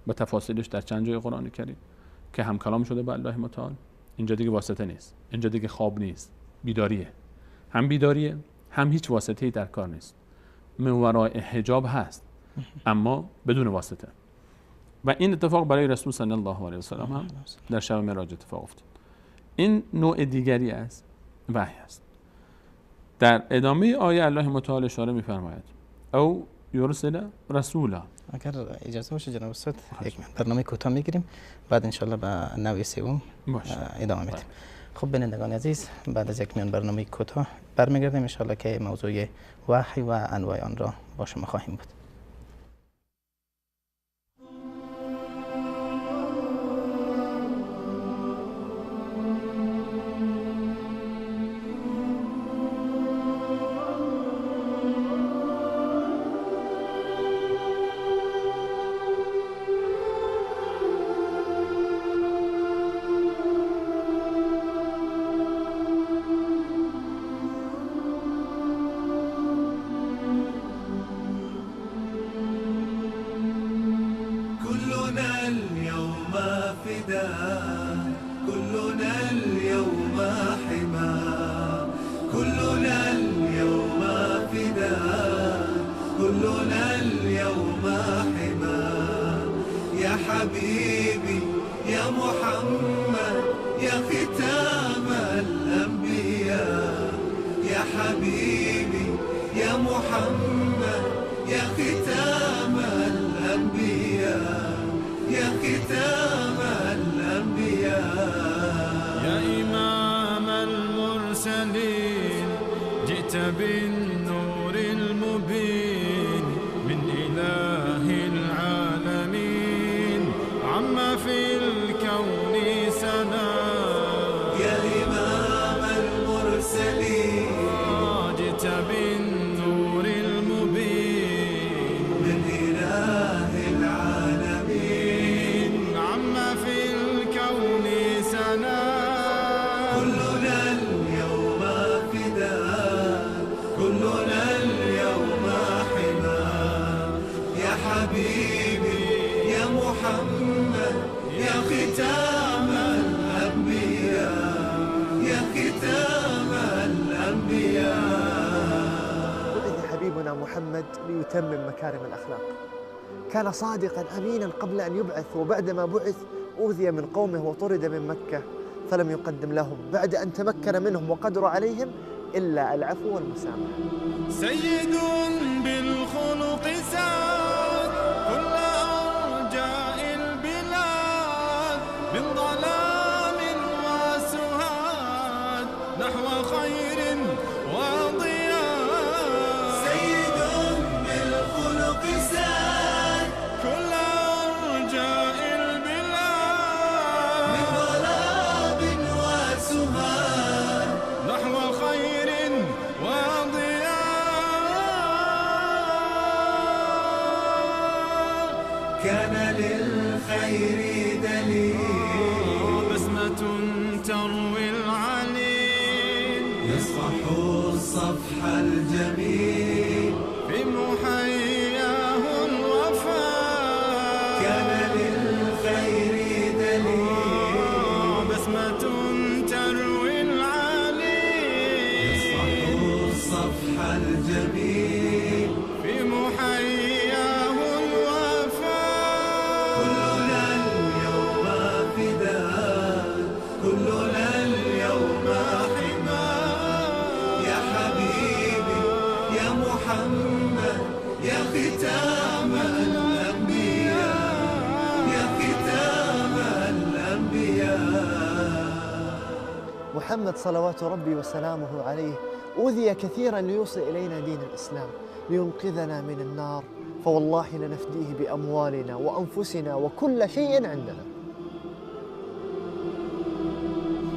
با تفاصیلش در چند جای قرآن کریم که هم کلام شده با الله متعال. اینجا دیگه واسطه نیست، اینجا دیگه خواب نیست، بیداریه، هم بیداریه هم هیچ واسطه‌ای در کار نیست، من ورای حجاب هست اما بدون واسطه. و این اتفاق برای رسول صلی الله علیه و سلم هم در شب معراج اتفاق افتاد. این نوع دیگری از وحی است. در ادامه آیه الله متعال اشاره می‌فرماید او یرسل رسولا. اگر اجازه باشه جناب استاد یک برنامه کوتاه میگیریم، بعد انشالله به نوع سوم ادامه میدیم. خب بینندگان عزیز، بعد از یک میان برنامه کوتاه برمیگردیم انشالله که موضوع وحی و انواع آن را با شما خواهیم بود. حبيبي يا محمد يا ختام الأنبياء، يا ختام الأنبياء. يا إمام المرسلين جئت بالنور المبين من إله العالمين، عما في الكون سنا. يا إمام المرسلين جئت بالنور المبين من إله العالمين، عما في الكون سنا. كلنا اليوم فداء، كلنا اليوم حماء. يا حبيبي يا محمد يا ختام الأنبياء، يا ختام الأنبياء. بعث حبيبنا محمد ليتمم مكارم الأخلاق. كان صادقا أمينا قبل أن يبعث، وبعدما بعث أوذي من قومه وطرد من مكة، فلم يقدم لهم بعد أن تمكن منهم وقدر عليهم إلا العفو والمسامحة. سيد بالخلق ساد كل أرجاء البلاد، من ظلام وسهاد نحو خير وضياء. سيد بالخلق ساد كل أرجاء البلاد، من ظلام وسهاد نحو خير وضياء. كان للخير دليل، بسمة تروي العليل، يصفح الصفح الجميل في محياه الوفاء. كان للخير دليل، بسمة تروي العليل، يصفح الصفح الجميل في محياه الوفاء. كلنا اليوم فداء، كلنا اليوم حماء. يا حبيبي يا محمد يا ختام الأنبياء، يا ختام الأنبياء. محمد صلوات ربي وسلامه عليه أوذي كثيرا ليوصل إلينا دين الإسلام، لينقذنا من النار، فوالله لنفديه بأموالنا وأنفسنا وكل شيء عندنا.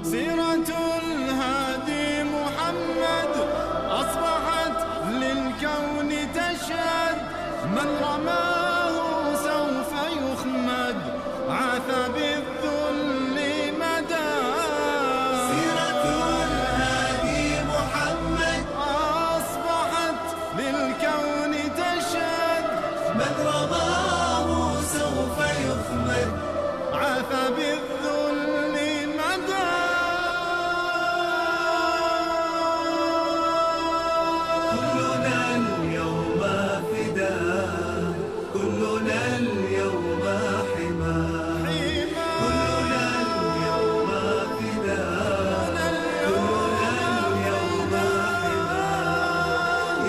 سيرة الهادي محمد أصبحت للكون تشهد، من رماه سوف يخمد، عاث بالذل مدى. سيرة الهادي محمد أصبحت للكون تشهد، من رماه سوف يخمد، عاث بالذل مدى. كلنا اليوم فداء، كلنا اليوم حماء. كلنا اليوم فداء، كلنا اليوم حماء.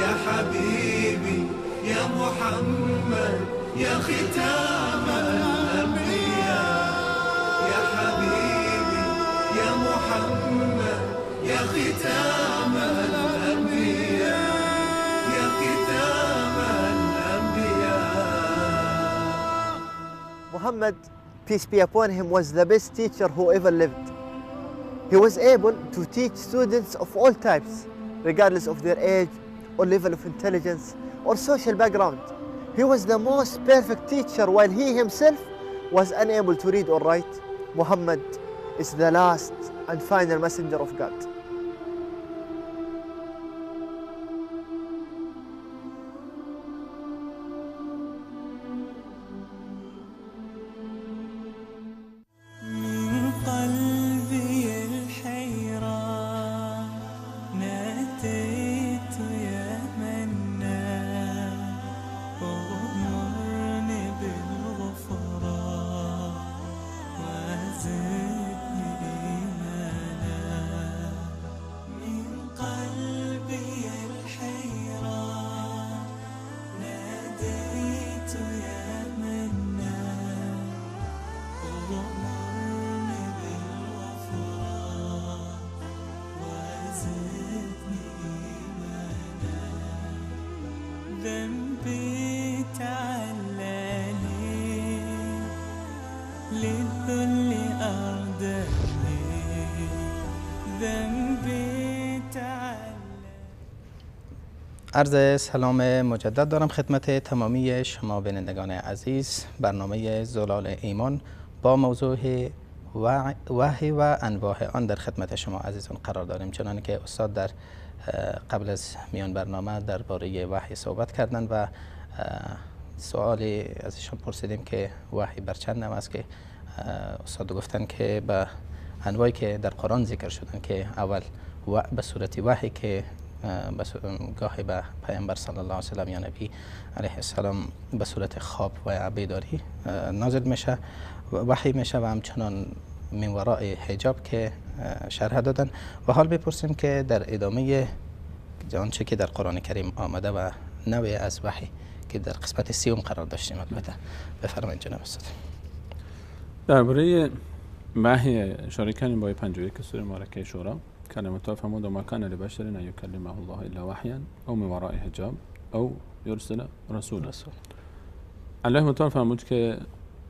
يا حبيبي يا محمد يا ختام الأنبياء، يا حبيبي يا محمد يا ختام الأنبياء، يا ختام الأنبياء. Muhammad, peace be upon him, was the best teacher who ever lived. He was able to teach students of all types, regardless of their age or level of intelligence or social background. He was the most perfect teacher while he himself was unable to read or write. Muhammad is the last and final messenger of God. من قلبي الحيران ناديت يا منان، أغمرني بالغفران وزدني إيمانا. ذنبي تعللي للذل أردني ذنبي تعللي. عرض سلام مجدد دارم خدمت تمامی شما بینندگان عزیز. برنامه زلال ایمان با موضوع وحی و انواع آن در خدمت شما عزیزان قرار داریم. چنانکه که استاد در قبل از میان برنامه درباره وحی صحبت کردند و سوالی از ایشان پرسیدیم که وحی بر چند نوع است که استاد گفتند که به انواعی که در قرآن ذکر شدن که اول به صورت وحی که گاهی به پیامبر صلی الله علیه و سلم یا نبی علیه السلام به صورت خواب و بیداری نازل میشه، وحی میشه و همچنان من وراء حجاب که شرح دادن. و حال بپرسیم که در ادامه آنچه که در قرآن کریم آمده و نوع از وحی که در قسمت سیوم قرار داشتیم البته، بفرمایید جناب استاد. درباره وحی اشاره کردیم با 51 سوره مبارکه شورا، کلمات فرمود ما کان لبشر ان یکلمه الله الا وحیا او من وراء حجاب او یرسل رسولا. الله متعال فرمود که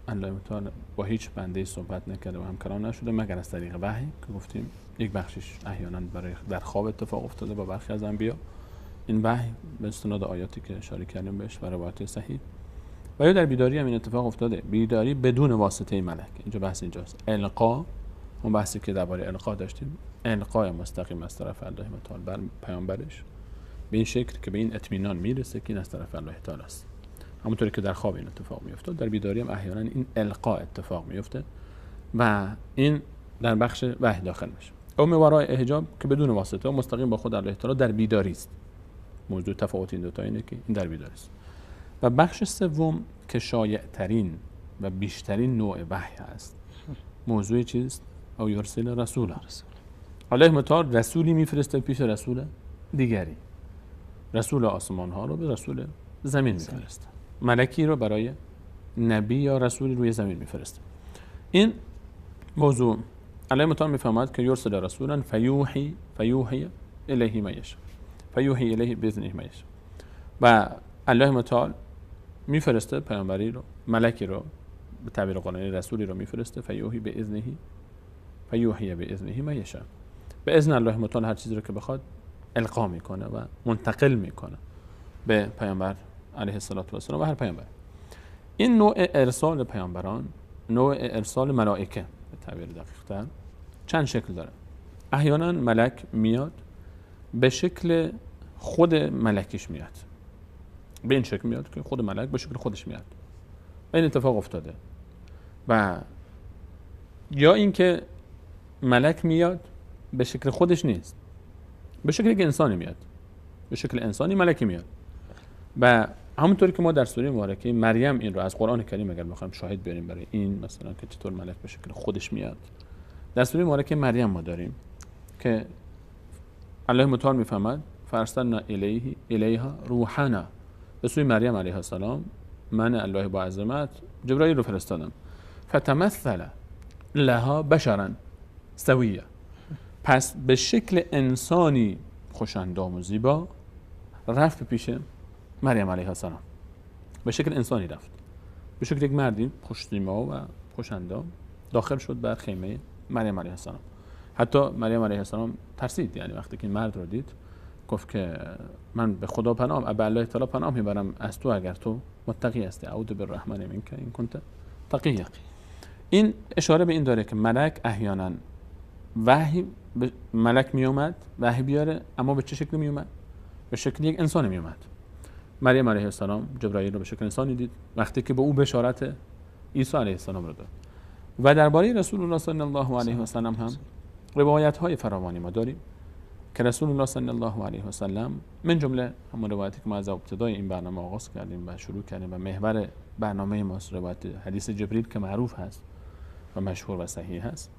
الله متعال با هیچ بنده صحبت نکرده و همکلام نشده مگر از طریق وحی که گفتیم یک بخشش احیانا برای در خواب اتفاق افتاده با برخی از انبیا. این وحی به استناد آیاتی که اشاره کردیم بهش و روایت صحیح، و یا در بیداری هم این اتفاق افتاده، بیداری بدون واسطه ملک. اینجا بحث اینجاست، القا، اون بحثی که درباره القا داشتیم، القای مستقیم از طرف الله متعال بر پیامبرش به این شکل که به این اطمینان میرسه که این از طرف الله تعالی است. همونطوری که در خواب این اتفاق میافتاد، در بیداری هم احیانا این القا اتفاق میفته و این در بخش وحی داخل میشه. او من ورای حجاب که بدون واسطه و مستقیم با خود الله تعالی در بیداری است. موضوع تفاوت این دو تا اینه که این در بیداری است. و بخش سوم که شایع ترین و بیشترین نوع وحی است، موضوع چیست؟ او یرسل رسولا. الله متعال رسولی میفرسته پیش رسول دیگری، رسول آسمان ها رو به رسول زمین میفرسته، ملکی رو برای نبی یا رسولی روی زمین میفرسته. این موضوع الله متعال میفرماید که یرسل رسولا فیوحی الیه ما یشاء، فیوحی الیه باذنه ما یشاء. و الله متعال میفرسته پیامبری رو، ملکی رو، به تعبیر قرآنی رسولی رو میفرسته، فیوحی باذنه، فیوحی باذنه ما یشاء. به اذن الله متعال هر چیزی رو که بخواد القا میکنه و منتقل میکنه به پیامبر علیه الصلاة والسلام و هر پیامبر. این نوع ارسال پیامبران، نوع ارسال ملائکه به تعبیر دقیق تر، چند شکل داره. احیانا ملک میاد به شکل خود ملکیش میاد، به این شکل میاد که خود ملک به شکل خودش میاد. این اتفاق افتاده. و یا اینکه ملک میاد به شکل خودش نیست، به شکل یک انسانی میاد، به شکل انسانی ملکی میاد. و همونطوری که ما در سوره مبارکه مریم این رو از قرآن کریم اگر بخوایم شاهد بیاریم برای این مثلا که چطور ملک به شکل خودش میاد، در سوره مبارکه مریم ما داریم که الله متعال میفهمد فرسلنا الیها روحنا، به سوی مریم علیه السلام من الله با عظمت جبرائیل رو فرستادم، فتمثل لها بشرا سویه، پس به شکل انسانی خوش اندام و زیبا رفت پیش مریم علیه السلام. به شکل انسانی رفت، به شکل یک مردی خوش سیما و خوش اندام داخل شد بر خیمه مریم علیه السلام. حتی مریم علیه السلام ترسید، یعنی وقتی که این مرد رو دید گفت که من به خدا پناه، به الله تعالی پناه میبرم از تو اگر تو متقی هستی، اعوذ بالرحمن منک ان کنت تقیا. این اشاره به این داره که ملک احیانا وحی ملک می اومد وحی بیاره، اما به چه شکلی می اومد؟ به شکل یک انسان می اومد. مریم علیه السلام جبرائیل رو به شکل انسانی دید وقتی که به او بشارت عیسی علیه السلام رو داد. و درباره رسول الله صلی الله علیه و سلم هم روایت های فراوانی ما داریم که رسول الله صلی الله علیه و سلم، من جمله همون روایتی که ما از ابتدای این برنامه آغاز کردیم و شروع کردیم و محور برنامه ماست، روایت حدیث جبریل که معروف هست و مشهور و صحیح هست.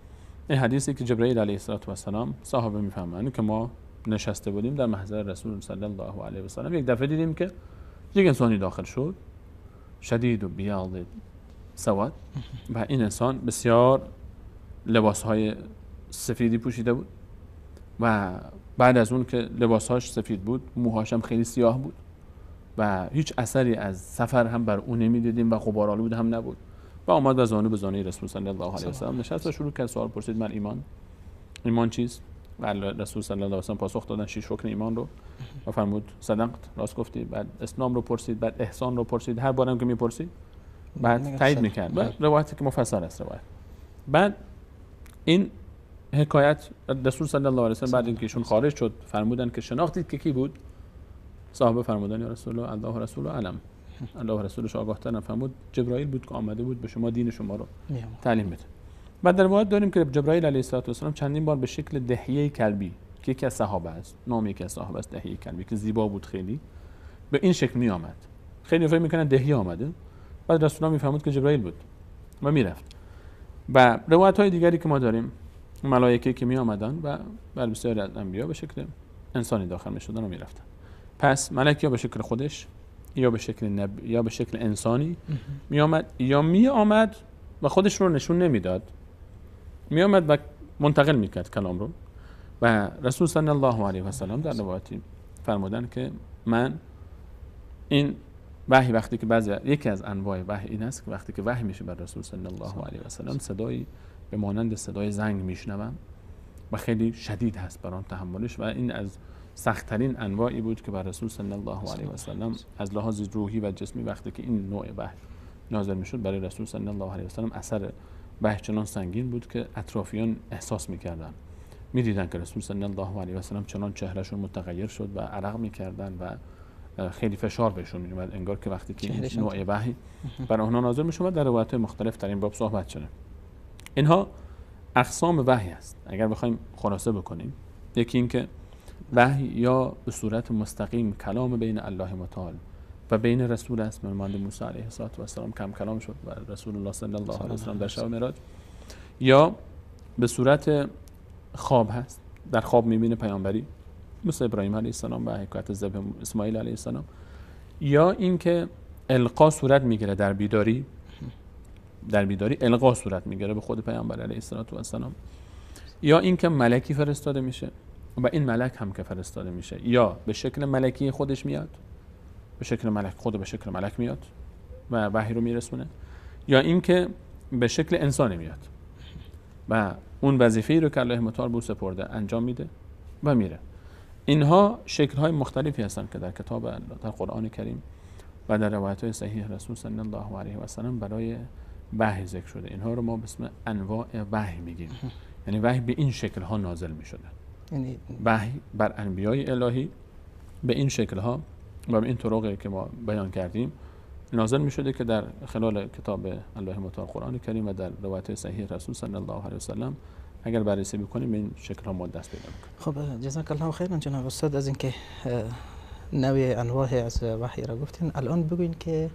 این حدیثی که جبرئیل علیه السلام صحابه میفهمند که ما نشسته بودیم در محضر رسول صلی الله علیه و سلم، یک دفعه دیدیم که یک انسانی داخل شد، شدید و بیاض سواد، و این انسان بسیار لباسهای سفیدی پوشیده بود و بعد از اون که لباسهاش سفید بود موهاش هم خیلی سیاه بود و هیچ اثری از سفر هم بر او نمیدیدیم و غبارآلود هم نبود. و آمد و زانو به زانوی رسول صلی الله علیه و سلم نشست و شروع کرد سوال پرسید من ایمان، ایمان چیست؟ و رسول صلی الله علیه و سلم پاسخ دادن 6 رکن ایمان رو و فرمود صدقت، راست گفتی. بعد اسلام رو پرسید، بعد احسان رو پرسید، هر بارم که میپرسید بعد تایید میکرد. بعد روایتی که مفصل است روایت. بعد این حکایت رسول صلی الله علیه و سلم بعد اینکه ایشون خارج شد فرمودن که شناختید که کی بود؟ صحابه فرمودن یا رسول الله، الله و رسول علم، الله و رسولش آگاه‌ترن. فرمود جبرائیل بود که آمده بود به شما دین شما رو تعلیم بده. بعد در روایت داریم که جبرائیل علیه السلام چندین بار به شکل دحیه کلبی که یکی از صحابه است، نام یکی از صحابه است، دحیه کلبی که زیبا بود خیلی، به این شکل می آمد. خیلی فکر میکنن دحیه آمده، بعد رسول الله میفهمود که جبرائیل بود و میرفت. و روایت های دیگری که ما داریم ملائکه که می آمدن و بر بسیاری از انبیا به شکل انسانی داخل می شدن و میرفتن. پس ملک یا به شکل خودش یا به شکل نبی یا به شکل انسانی می آمد، یا می آمد و خودش رو نشون نمیداد، می آمد و منتقل میکرد کلام رو. و رسول صلی الله علیه و سلم در روایتی فرمودن که من این وحی وقتی که بعضی یکی از انواع وحی این است که وقتی که وحی میشه بر رسول صلی الله علیه و سلم صدایی به مانند صدای زنگ میشنوم و خیلی شدید هست برام تحملش، و این از سخت‌ترین انواعی بود که بر رسول صلی الله علیه و سلم از لحاظ روحی و جسمی وقتی که این نوع وحی نازل میشد برای رسول صلی الله علیه و سلم اثر وحی چنان سنگین بود که اطرافیان احساس میکردن، میدیدن که رسول صلی الله علیه و سلم چنان چهرهشون متغیر شد و عرق میکردن و خیلی فشار بهشون میومد، انگار که وقتی که این نوع وحی بر آنها نازل میشد. در روایت‌های مختلف در این باب صحبت شده. اینها اقسام وحی است. اگر بخوایم خلاصه بکنیم، یکی این که وحی یا به صورت مستقیم کلام بین الله متعال و بین رسول است، مانند موسی علیه السلام کم کلام شد و رسول الله صلی الله علیه و سلم در شب معراج، یا به صورت خواب هست، در خواب میبینه پیامبری مثل ابراهیم علیه السلام و حکایت ذبح اسماعیل علیه السلام، یا اینکه القا صورت میگیره در بیداری، در بیداری القا صورت میگیره به خود پیامبر علیه السلام، یا اینکه ملکی فرستاده میشه و این ملک هم که فرستاده میشه یا به شکل ملکی خودش میاد، به شکل ملک خود به شکل ملک میاد و وحی رو میرسونه، یا اینکه به شکل انسانی میاد و اون وظیفه‌ای رو که الله متعال به او سپرده انجام میده و میره. اینها شکل‌های مختلفی هستند که در کتاب الله، در قرآن کریم و در روایت‌های صحیح رسول صلی الله علیه و سلم برای وحی ذکر شده. اینها رو ما به اسم انواع وحی میگیم. یعنی وحی به این شکل‌ها نازل میشده. یعنی وحی بر انبیای الهی به این شکل‌ها و به این طرقی که ما بیان کردیم نازل میشده که در خلال کتاب الله متعال قرآن کریم و در روایت صحیح رسول صلی الله علیه و سلم اگر بررسی بکنیم به این شکل ها ما دست پیدا میکنیم. خب جزاک الله خیرا جناب استاد از اینکه نوع انواع از وحی را گفتین. الان بگوین که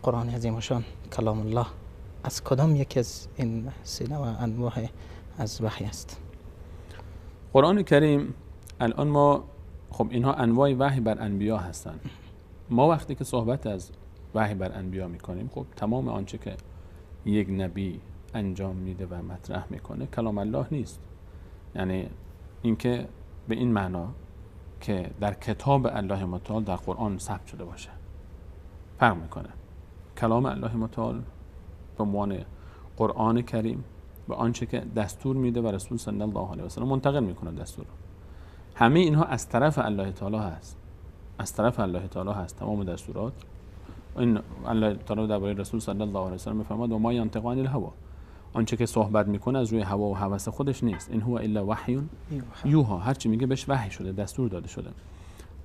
قرآن عظیم الشان کلام الله از کدام یکی از این سه نوع انواع از وحی است؟ قرآن کریم الان ما خب اینها انواع وحی بر انبیا هستند. ما وقتی که صحبت از وحی بر انبیا میکنیم خب تمام آنچه که یک نبی انجام میده و مطرح میکنه کلام الله نیست. یعنی اینکه به این معنا که در کتاب الله متعال در قرآن ثبت شده باشه فرق میکنه. کلام الله متعال به عنوان قرآن کریم و آنچه که دستور میده و رسول صلی الله علیه و سلم منتقل میکنه دستور، همه اینها از طرف الله تعالی هست، از طرف الله تعالی هست تمام دستورات. این الله تعالی درباره رسول صلی الله علیه و سلم میفرماد و ما ینطق عن الهوا، آنچه که صحبت میکنه از روی هوا و هوس خودش نیست، این هو الا وحی یوحی، هر چی میگه بهش وحی شده، دستور داده شده.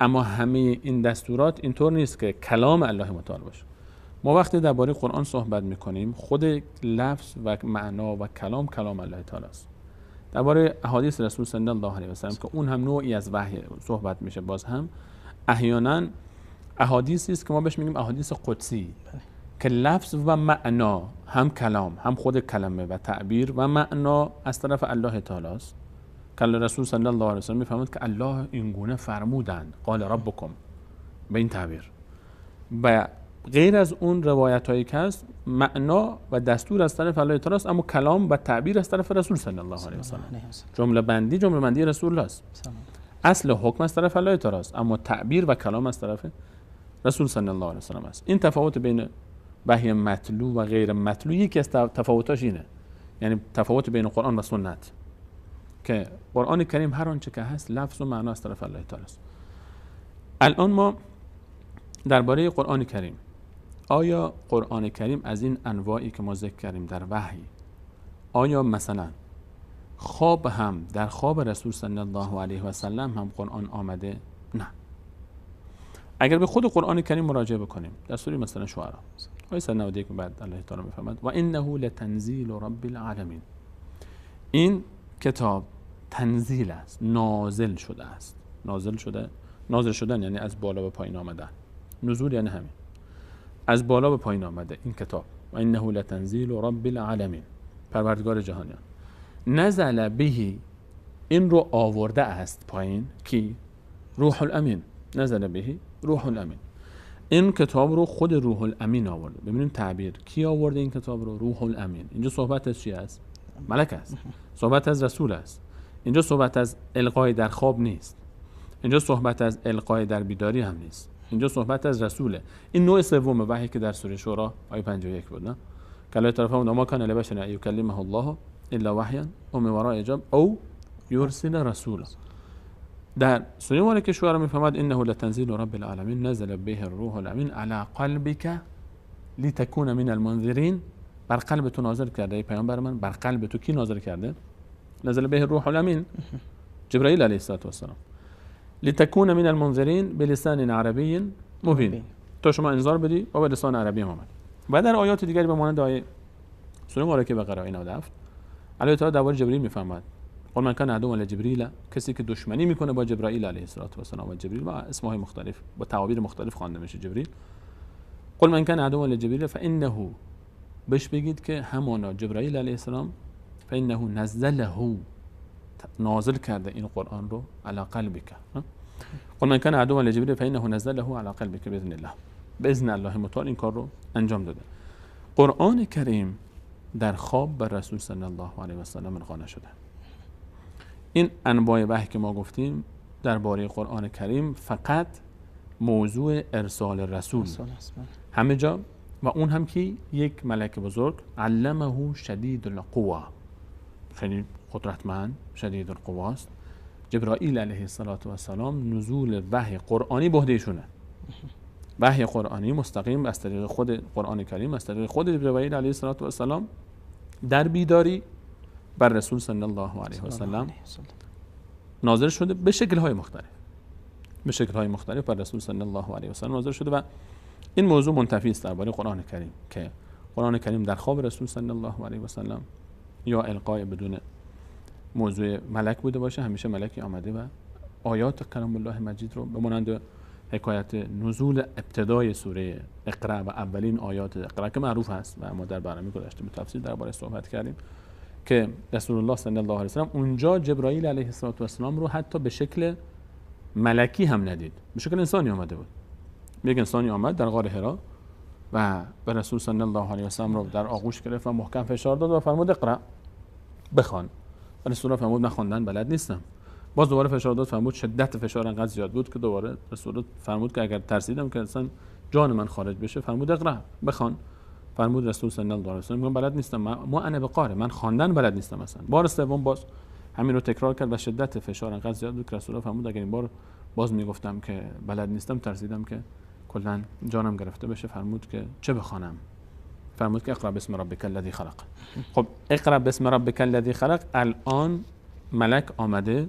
اما همه این دستورات اینطور نیست که کلام الله متعال باشه. ما وقتی درباره قرآن صحبت میکنیم خود لفظ و معنا و کلام کلام الله تعالی است. درباره احادیث رسول صلی الله علیه و سلم که اون هم نوعی از وحی صحبت میشه، باز هم احیانا احادیثی است که ما بهش میگیم احادیث قدسی، که لفظ و معنا هم کلام هم خود کلمه و تعبیر و معنا از طرف الله تعالی است. که رسول صلی الله علیه و سلم میفرمود که الله این گونه فرمودند، قال ربکم، به این تعبیر. و غیر از اون روایت هایی که هست معنا و دستور از طرف الله تعالی است، اما کلام و تعبیر از طرف رسول صلی الله علیه و سلم. جمله بندی رسول الله است. اصل حکم از طرف الله تعالی است، اما تعبیر و کلام از طرف رسول صلی الله علیه و سلم است. این تفاوت بین وحی متلو و غیر متلو یکی از تفاوتاش اینه، یعنی تفاوت بین قرآن و سنت، که قرآن کریم هر آنچه که هست لفظ و معنا از طرف الله تعالی است. الان ما درباره قرآن کریم، آیا قرآن کریم از این انواعی که ما ذکر کردیم در وحی، آیا مثلا خواب هم در خواب رسول صلی الله علیه و سلم هم قرآن آمده؟ نه. اگر به خود قرآن کریم مراجعه بکنیم در سوره مثلا شعرا آیه 191 بعد الله تعالی می‌فرماید و انه لتنزیل رب العالمین. این کتاب تنزیل است، نازل شده است. نازل شده، نازل شدن یعنی از بالا به پایین آمدن، نزول یعنی همین، از بالا به پایین آمده این کتاب. و انه لتنزیل رب العالمین، پروردگار جهانیان. نزل بهی، این رو آورده است پایین کی؟ روح الامین. نزل بهی روح الامین، این کتاب رو خود روح الامین آورده. ببینیم تعبیر کی آورده این کتاب رو؟ روح الامین. اینجا صحبت از چی است؟ ملک است، صحبت از رسول است. اینجا صحبت از القای در خواب نیست، اینجا صحبت از القای در بیداری هم نیست، اینجا صحبت از رسوله. این نوع سوم وحی که در سوره شورا آیه 51 بود، نه؟ که الله تعالی فرمود ما کان لبشر ان یکلمه الله الا وحیا او من وراء حجاب او یرسل رسولا. در سوره مبارکه شورا میفرماد انه لتنزیل رب العالمین نزل به الروح الامین علی قلبک لتکون من المنذرین. بر قلب تو نازل کرده ای پیامبر من. بر قلب تو کی نازل کرده؟ نزل به الروح الامین، جبرائیل علیه الصلاه والسلام. لتکون من المنذرین بلسان عربی مبین، تا شما انذار بدی و به لسان عربی هم آمد. و در آیات دیگری به مانند آیه سوره مبارکه بقره آیه 97 الله تعالی درباره جبرئیل میفرماد قل من کان عدوا لجبرئیل، کسی که دشمنی میکنه با جبرائیل علیه الصلاه والسلام، و جبرئیل با اسمهای مختلف با تعابیر مختلف خوانده میشه جبرئیل. قل من کان عدوا لجبرئیل فانه، بهش بگید که همانا جبرائیل علیه السلام فانه نزله، نازل کرده این قرآن رو علی قلبک. قل من کان عدوا لجبرئیل فانه نزله علی قلبک باذن الله، باذن الله متعال این کار رو انجام داده. قرآن کریم در خواب بر رسول صلی الله علیه و سلم القا نشده. این انواع وحی که ما گفتیم درباره قرآن کریم فقط موضوع ارسال رسول همه جا، و اون هم که یک ملک بزرگ علمه شدید القوا، خیلی قدرتمند، شدید القوا است. جبرائیل علیه السلام نزول وحی قرآنی به عهده ایشونه. وحی قرآنی مستقیم از طریق خود قرآن کریم، از طریق خود جبرائیل علیه السلام در بیداری بر رسول صلی الله علیه و سلم نازل شده به شکل‌های مختلف، به شکل‌های مختلف بر رسول صلی الله علیه و سلم نازل شده. و این موضوع منتفی است درباره قرآن کریم که قرآن کریم در خواب رسول صلی الله علیه و سلم یا القای بدون موضوع ملک بوده باشه، همیشه ملکی آمده و آیات کلام الله مجید رو به مانند حکایت نزول ابتدای سوره اقرأ و اولین آیات اقرأ که معروف هست و ما در برنامه گذشته به تفصیل درباره صحبت کردیم که رسول الله صلی الله علیه و سلم اونجا جبرائیل علیه السلام رو حتی به شکل ملکی هم ندید، به شکل انسانی آمده بود. یک انسانی آمد در غار حرا و به رسول صلی الله علیه و سلم رو در آغوش گرفت و محکم فشار داد و فرمود اقرأ، بخوان. رسول الله فرمود من خواندن بلد نیستم. باز دوباره فشار داد، فرمود شدت فشار انقدر زیاد بود که دوباره رسول فرمود که اگر ترسیدم که اصلا جان من خارج بشه، فرمود اقرأ، بخوان. فرمود رسول صلی الله علیه و سلم من بلد نیستم، ما انا بقاره، من خواندن بلد نیستم اصلا. بار سوم باز همین رو تکرار کرد و شدت فشار انقدر زیاد بود که رسول الله فرمود اگر این بار باز میگفتم که بلد نیستم، ترسیدم که کلا جانم گرفته بشه. فرمود که چه بخوانم؟ فرمود که اقرأ باسم ربک الذی خلق. خب اقرأ باسم ربک الذی خلق، الان ملک آمده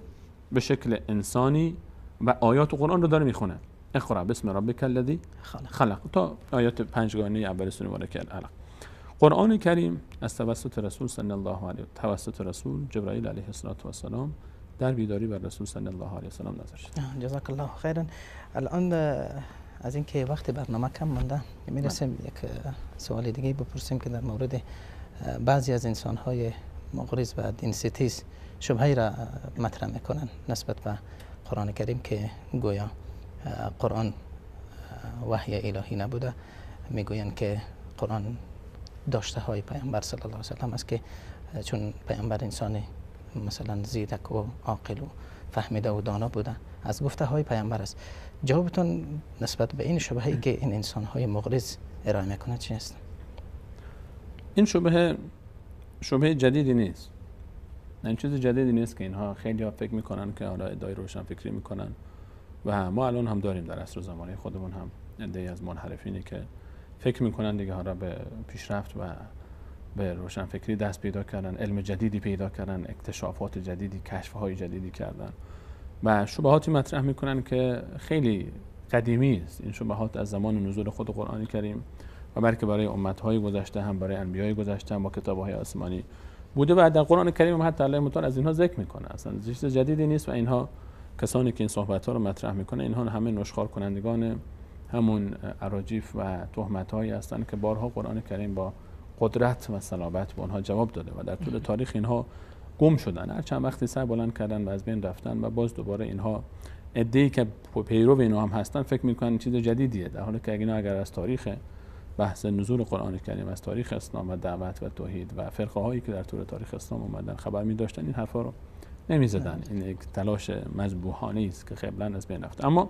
به شکل انسانی و آیات قرآن رو داره میخونه. اقرأ باسم ربک الذی خلق تا آیات پنجگانه اول سوره مبارکه العلق. قرآن کریم از توسط رسول صلی الله علیه و توسط رسول جبرائیل علیه السلام در بیداری بر رسول صلی الله علیه و سلم نازل شد. جزاک الله خیرا. الان از اینکه وقت برنامه کم مونده میرسیم یک سوال دیگه بپرسیم که در مورد بعضی از انسان‌های مغرض و دین ستیز شبهه را مطرح میکنن نسبت به قرآن کریم که گویا قرآن وحی الهی نبوده. میگویند که قرآن داشته های پیامبر صلی الله علیه و سلم است که چون پیامبر انسان مثلا زیرک و عاقل و فهمیده و دانا بوده، از گفته های پیامبر است. جوابتون نسبت به این شبهه‌ای که این انسان های مغرض ارائه میکنه چی است؟ این شبهه شبهه جدیدی نیست. این چیز جدیدی نیست که اینها خیلی ها فکر میکنن که حالا ادعای روشنفکری میکنن و ما الان هم داریم در عصر زمانه خودمون هم عده‌ای از منحرفینی که فکر میکنن دیگه حالا به پیشرفت و به روشنفکری دست پیدا کردن، علم جدیدی پیدا کردن، اکتشافات جدیدی، کشف‌های جدیدی کردن و شبهاتی مطرح میکنن که خیلی قدیمی است. این شبهات از زمان نزول خود قرآن کریم و بلکه برای امت‌های گذشته هم، برای انبیای گذشته هم با کتاب‌های آسمانی بوده و در قرآن کریم هم حتی الله متعال از اینها ذکر میکنه. اصلا چیز جدیدی نیست و اینها کسانی که این صحبت‌ها رو مطرح میکنه اینها همه نشخوار کنندگان همون اراجیف و تهمت‌هایی هستند که بارها قرآن کریم با قدرت و صلابت به آنها جواب داده و در طول تاریخ اینها گم شدن، هر چند وقتی سر بلند کردن و از بین رفتن و باز دوباره اینها عده‌ای که پیرو اینها هم هستن فکر میکنن چیز جدیدیه، در حالی که اینا اگر از تاریخ بحث نزول قرآن کریم، از تاریخ اسلام و دعوت و توحید و فرقه هایی که در طول تاریخ اسلام اومدن خبر می داشتن این حرفا رو نمیزدن. این یک تلاش مذبوحانه است که قبلا از بین رفت. اما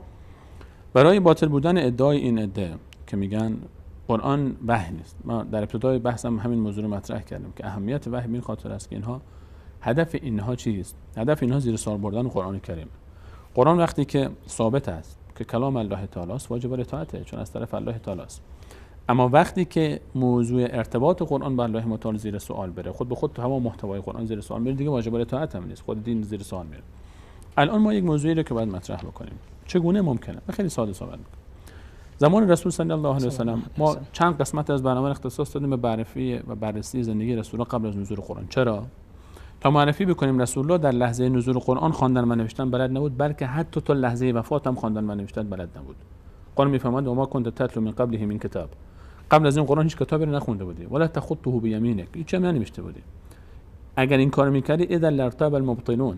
برای باطل بودن ادعای این عده که میگن قرآن وحی نیست، ما در ابتدای بحثم همین موضوع رو مطرح کردیم که اهمیت وحی به این خاطر است که اینها هدف اینها چیست؟ هدف اینها زیر سوال بردن قرآن کریم. قرآن وقتی که ثابت است که کلام الله تعالی است واجب اطاعته، چون از طرف الله تعالی است. اما وقتی که موضوع ارتباط قرآن با الله متعال زیر سوال بره، خود به خود تمام محتوای قرآن زیر سوال میره، دیگه واجب اطاعت هم نیست، خود دین زیر سوال میره. الان ما یک موضوعی رو که باید مطرح بکنیم، چگونه ممکنه؟ من خیلی ساده صحبت میکنم. زمان رسول صلی الله علیه و سلم ما چند قسمت از برنامه اختصاص دادیم به معرفی و بررسی زندگی رسول قبل از نزول قرآن. چرا؟ تا معرفی بکنیم رسول الله در لحظه نزول قرآن خواندن و نوشتن بلد نبود، بلکه حتی تا لحظه وفات هم خواندن و نوشتن بلد نبود. قرآن میفرماید و ما کنت تتلو من قبله من کتاب، قبل از این قرآن هیچ کتابی رو نخونده بودی، ولا تخطه بیمینک، هیچ هم ننوشته بودی. اگر این کارو میکردی اذا لارتاب المبطلون،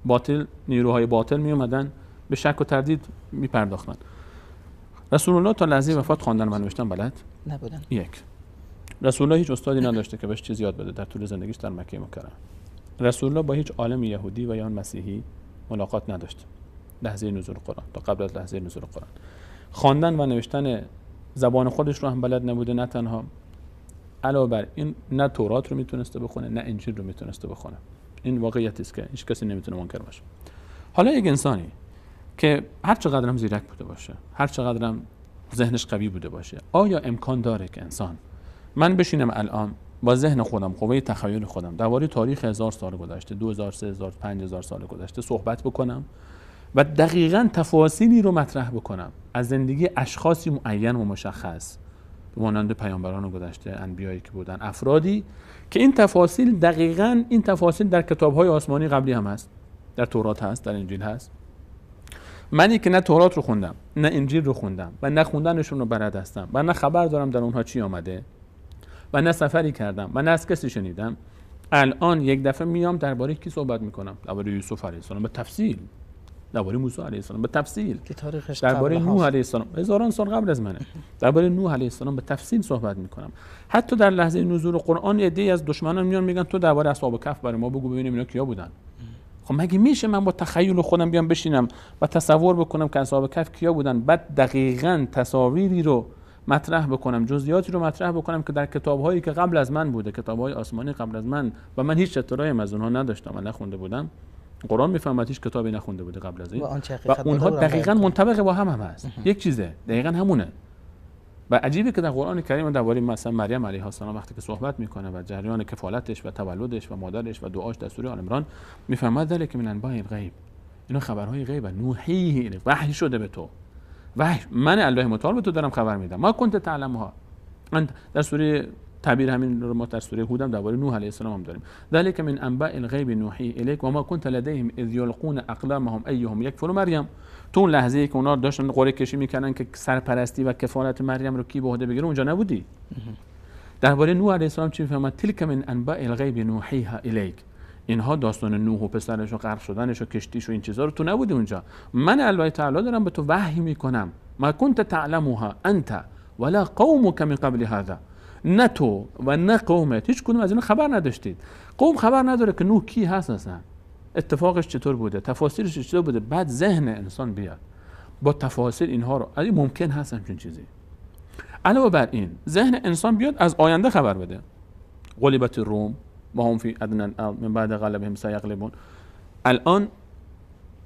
باطل، نیروهای باطل میومدن به شک و تردید میپرداختن. رسول الله تا لحظه وفات خواندن و نوشتن بلد نبودن. یک، رسول الله هیچ استادی نداشته که بهش چیز یاد بده در طول زندگیش در مکه مکرمه. رسول الله با هیچ عالم یهودی و یا مسیحی ملاقات نداشت لحظه نزول قرآن، تا قبل از لحظه نزول قرآن. خواندن و نوشتن زبان خودش رو هم بلد نبوده. نه تنها علاوه بر این نه تورات رو میتونسته بخونه نه انجیل رو میتونسته بخونه. این واقعیتی است که هیچ کسی نمیتونه منکر باشه. حالا یک انسانی که هر چقدر هم زیرک بوده باشه، هر چقدر هم ذهنش قوی بوده باشه، آیا امکان داره که انسان، من بشینم الان با ذهن خودم، قوه تخیل خودم درباره تاریخ 1000 سال گذشته، 2000، 3000، 5000 سال گذشته صحبت بکنم و دقیقاً تفاصیلی رو مطرح بکنم از زندگی اشخاصی معین و مشخص، مانند پیامبران گذشته، انبیایی که بودن، افرادی که این تفاصیل دقیقاً این تفاصیل در کتاب‌های آسمانی قبلی هم هست، در تورات هست، در انجیل هست. منی که نه تورات رو خوندم، نه انجیل رو خوندم و نه خوندنشون رو بلد هستم و نه خبر دارم در اونها چی آمده و نه سفری کردم و نه از کسی شنیدم، الان یک دفعه میام درباره کی صحبت میکنم؟ درباره یوسف علیه السلام به تفصیل، درباره موسی علیه السلام به تفصیل، درباره نوح علیه السلام هزاران سال قبل از منه، درباره نوح علیه السلام به تفصیل صحبت میکنم. حتی در لحظه نزول قرآن عده‌ای از دشمنان میان میگن تو درباره اصحاب کهف برای ما بگو ببینیم اینا کیا بودن. خب مگه میشه من با تخیل خودم بیام بشینم و تصور بکنم که اصحاب کهف کیا بودن، بعد دقیقاً تصاویری رو مطرح بکنم، جزئیاتی رو مطرح بکنم که در کتاب‌هایی که قبل از من بوده، کتاب‌های آسمانی قبل از من و من هیچ اطلاعی از اونها نداشتم و نخونده بودم. قرآن میفهمد هیچ کتابی نخونده بوده قبل از این و اونها دقیقاً منطبق با هم هست، یک چیزه، دقیقاً همونه. و عجیبه که در قرآن کریم درباره مثلا مریم علیها السلام وقتی که صحبت میکنه و جریان کفالتش و تولدش و مادرش و دعاش در سوره آل عمران، میفهمد ذلک من انباء الغیب، اینا خبرهای غیبه، نوحیه، وحی شده به تو، وحی من الله متعال به تو دارم خبر میدم، ما کنت تعلمها. در سوره تعبیر همین رو ما در سوره هود هم درباره نوح علیه السلام هم داریم، ذلک من انباء الغیب نوحی الیک و ما کنت لدیهم اذ یلقون اقلامهم ایهم یکفل مریم. تو اون لحظه ای که اونا داشتن قرعه کشی میکردن که سرپرستی و کفالت مریم رو کی به عهده بگیره، اونجا نبودی. درباره نوح علیه السلام چی میفهمد؟ تلک من انباء الغیب نوحیها الیک. اینها داستان نوح و پسرش و غرق شدنش و کشتیش و این چیزا رو تو نبودی اونجا. من الله تعالی دارم به تو وحی میکنم، ما کنت تعلمها انت ولا قومك من قبل هذا. نه تو و نه قومت هیچ کدوم از اینا خبر نداشتید. قوم خبر نداره که نوح کی هست اصلا. اتفاقش چطور بوده، تفاسیرش چطور بوده، بعد ذهن انسان بیاد با تفاسیر اینها رو، آیا ممکن هست همچین چیزی؟ علاوه بر این ذهن انسان بیاد از آینده خبر بده. غلبت الروم و هم فی ادنى الارض من بعد غلبهم سیغلبون. الان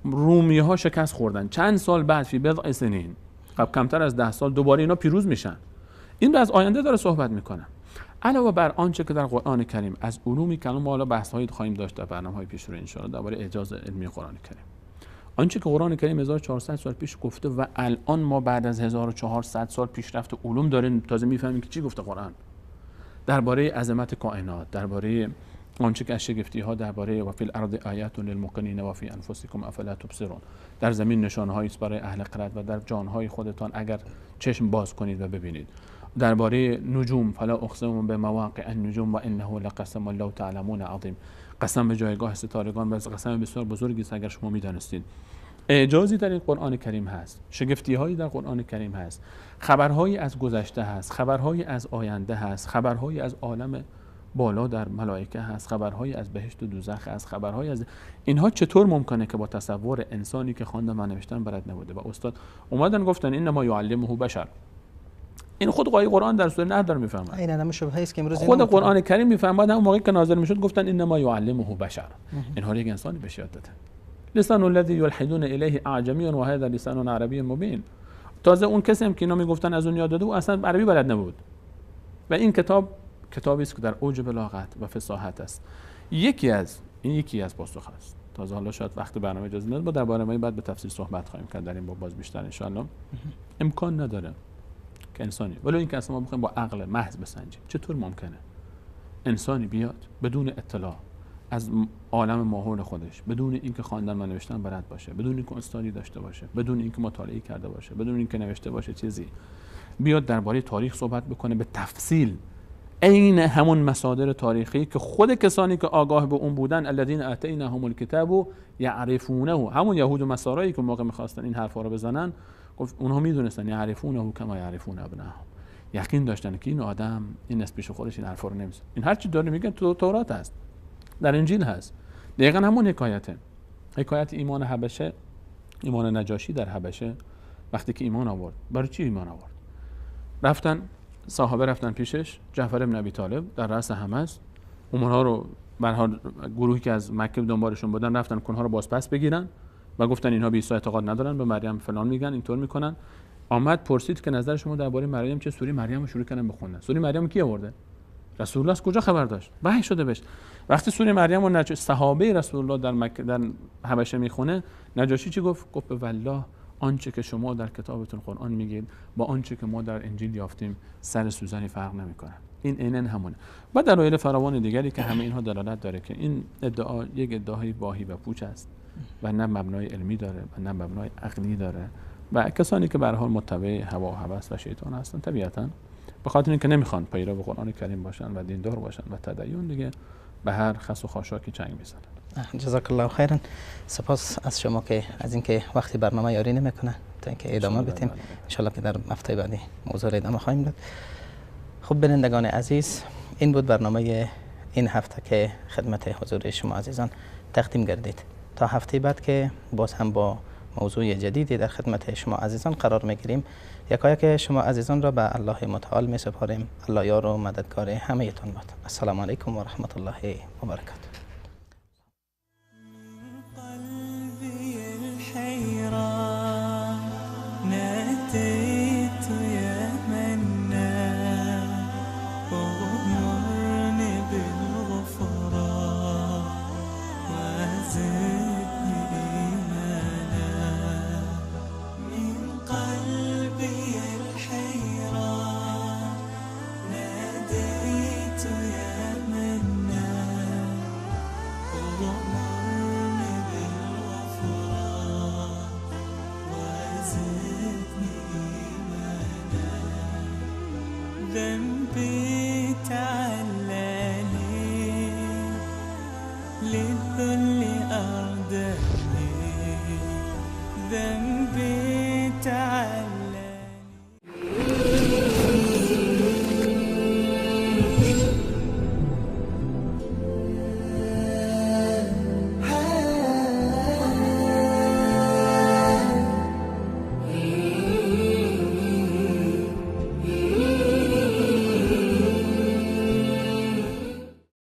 رومی ها شکست خوردن، چند سال بعد فی بضع سنین، قبل کمتر از 10 سال دوباره اینا پیروز میشن. این از آینده داره صحبت میکنه. علاوه بر آنچه که در قرآن کریم از علومی که ما حالا بحث هایی خواهیم داشت در برنامه‌های پیش رو ان شاء الله درباره اعجاز علمی قرآن کریم، آنچه که قرآن کریم 1400 سال پیش گفته و الان ما بعد از 1400 سال پیشرفت علوم داریم تازه میفهمیم که چی گفته قرآن درباره عظمت کائنات، درباره آنچه که از شگفتی‌ها، درباره و فی الارض آیات للموقنین و فی انفسکم افلا تبصرون، در زمین نشانه‌هایی است برای اهل خرد و در جانهای خودتان اگر چشم باز کنید و ببینید. درباره نجوم، فلا اقسم به مواقع النجوم و انه لقسم لو تعلمون عظیم، قسم به جایگاه ستارگان و قسم بسیار بزرگی است اگر شما میدانستید. اعجازی در این قرآن کریم هست، شگفتی‌هایی در قرآن کریم هست، خبرهایی از گذشته هست، خبرهایی از آینده هست، خبرهایی از عالم بالا در ملائکه هست، خبرهایی از بهشت و دوزخ هست، خبرهایی از اینها. چطور ممکنه که با تصور انسانی که خواندن و نوشتن بلد نبوده و استاد اومدن گفتن انما یعلمه بشر، این خود قای قرآن در سوره نحل داره میفهمد. این همه شبهه است که امروز خود قرآن کریم میفهمد. اون موقعی که نازل میشد گفتن انما یعلمه بشر، اینها یک انسانی بهش یاد داده. لسان الذی یلحدون الیه اعجمی و هذا لسان عربی مبین. تازه اون کسی هم که اینا میگفتن از اون یاد داده، او اصلا عربی بلد نبود. و این کتاب کتابی است که در اوج بلاغت و فصاحت است. یکی از پاسخ است. تازه حالا شاید وقت برنامه اجازه نده، با در برنامه بعد به تفصیل صحبت خواهیم کرد در این باب باز بیشتر ان شاء الله. امکان نداره که انسانی، ولو اینکه اصلا ما بخوایم با عقل محض بسنجیم، چطور ممکنه انسانی بیاد بدون اطلاع از عالم ماحول خودش، بدون اینکه خواندن و نوشتن بلد باشه، بدون اینکه استادی داشته باشه، بدون اینکه مطالعه کرده باشه، بدون اینکه نوشته باشه چیزی، بیاد درباره تاریخ صحبت بکنه به تفصیل، عین همون مصادر تاریخی که خود کسانی که آگاه به اون بودن، الذین آتیناهم الکتاب یعرفونه، همون یهود و نصارایی که موقع می‌خواستن این حرفا رو بزنن، گفت اونها میدونستن، یعرفونه کما یعرفون ابناهم، یقین داشتن که این آدم این از پیش خودش این حرفا رو نمیزنه، این هر چی داره میگه تو تورات هست، در انجیل هست. دقیقاً همون حکایته، حکایت ایمان حبشه، ایمان نجاشی در حبشه. وقتی که ایمان آورد، برای چی ایمان آورد؟ رفتن صحابه رفتن پیشش، جعفر بن ابی طالب در رأس همه است، اونها رو به هر حال گروهی که از مکه دنبالشون بودن رفتن کنها رو بازپس بگیرن و گفتن اینها به عیسی اعتقاد ندارن، به مریم فلان میگن، اینطور میکنن. آمد پرسید که نظر شما درباره مریم چه؟ سوره مریم رو شروع کردن بخوندن. سوره مریم کی آورده؟ رسول الله از کجا خبر داشت؟ وحی شده بهش. وقتی سوره مریم رو صحابه رسول الله در مکه در حبشه میخونه، نجاشی چی گفت؟ گفت به والله آنچه که شما در کتابتون قرآن میگید با آنچه که ما در انجیل یافتیم سر سوزنی فرق نمیکنه. این عیناً همونه. و دلایل فراوان دیگری که همه اینها دلالت داره که این ادعا یک ادعای واهی و پوچ است و نه مبنای علمی داره و نه مبنای عقلی داره و کسانی که به هر حال متبع هوا و هوس و شیطان هستن طبیعتاً به خاطر اینکه نمیخوان پیرو قرآن کریم باشن و دیندار باشن و تدین، دیگه به هر خس و خاشاکی چنگ میزنن. جزاک الله خیرا. سپاس از شما که از اینکه وقتی برنامه یاری نمیکنه تا اینکه ادامه بدیم. ان شاء الله که در هفته بعدی موضوع را ادامه خواهیم داد. خب بینندگان عزیز، این بود برنامه این هفته که خدمت حضور شما عزیزان تقدیم گردید. تا هفته بعد که باز هم با موضوع جدیدی در خدمت شما عزیزان قرار میگیریم، یکایک شما عزیزان را به الله متعال می سپاریم. الله یار و مددگار همه تان باد. السلام علیکم و رحمت الله و برکاته. قلبي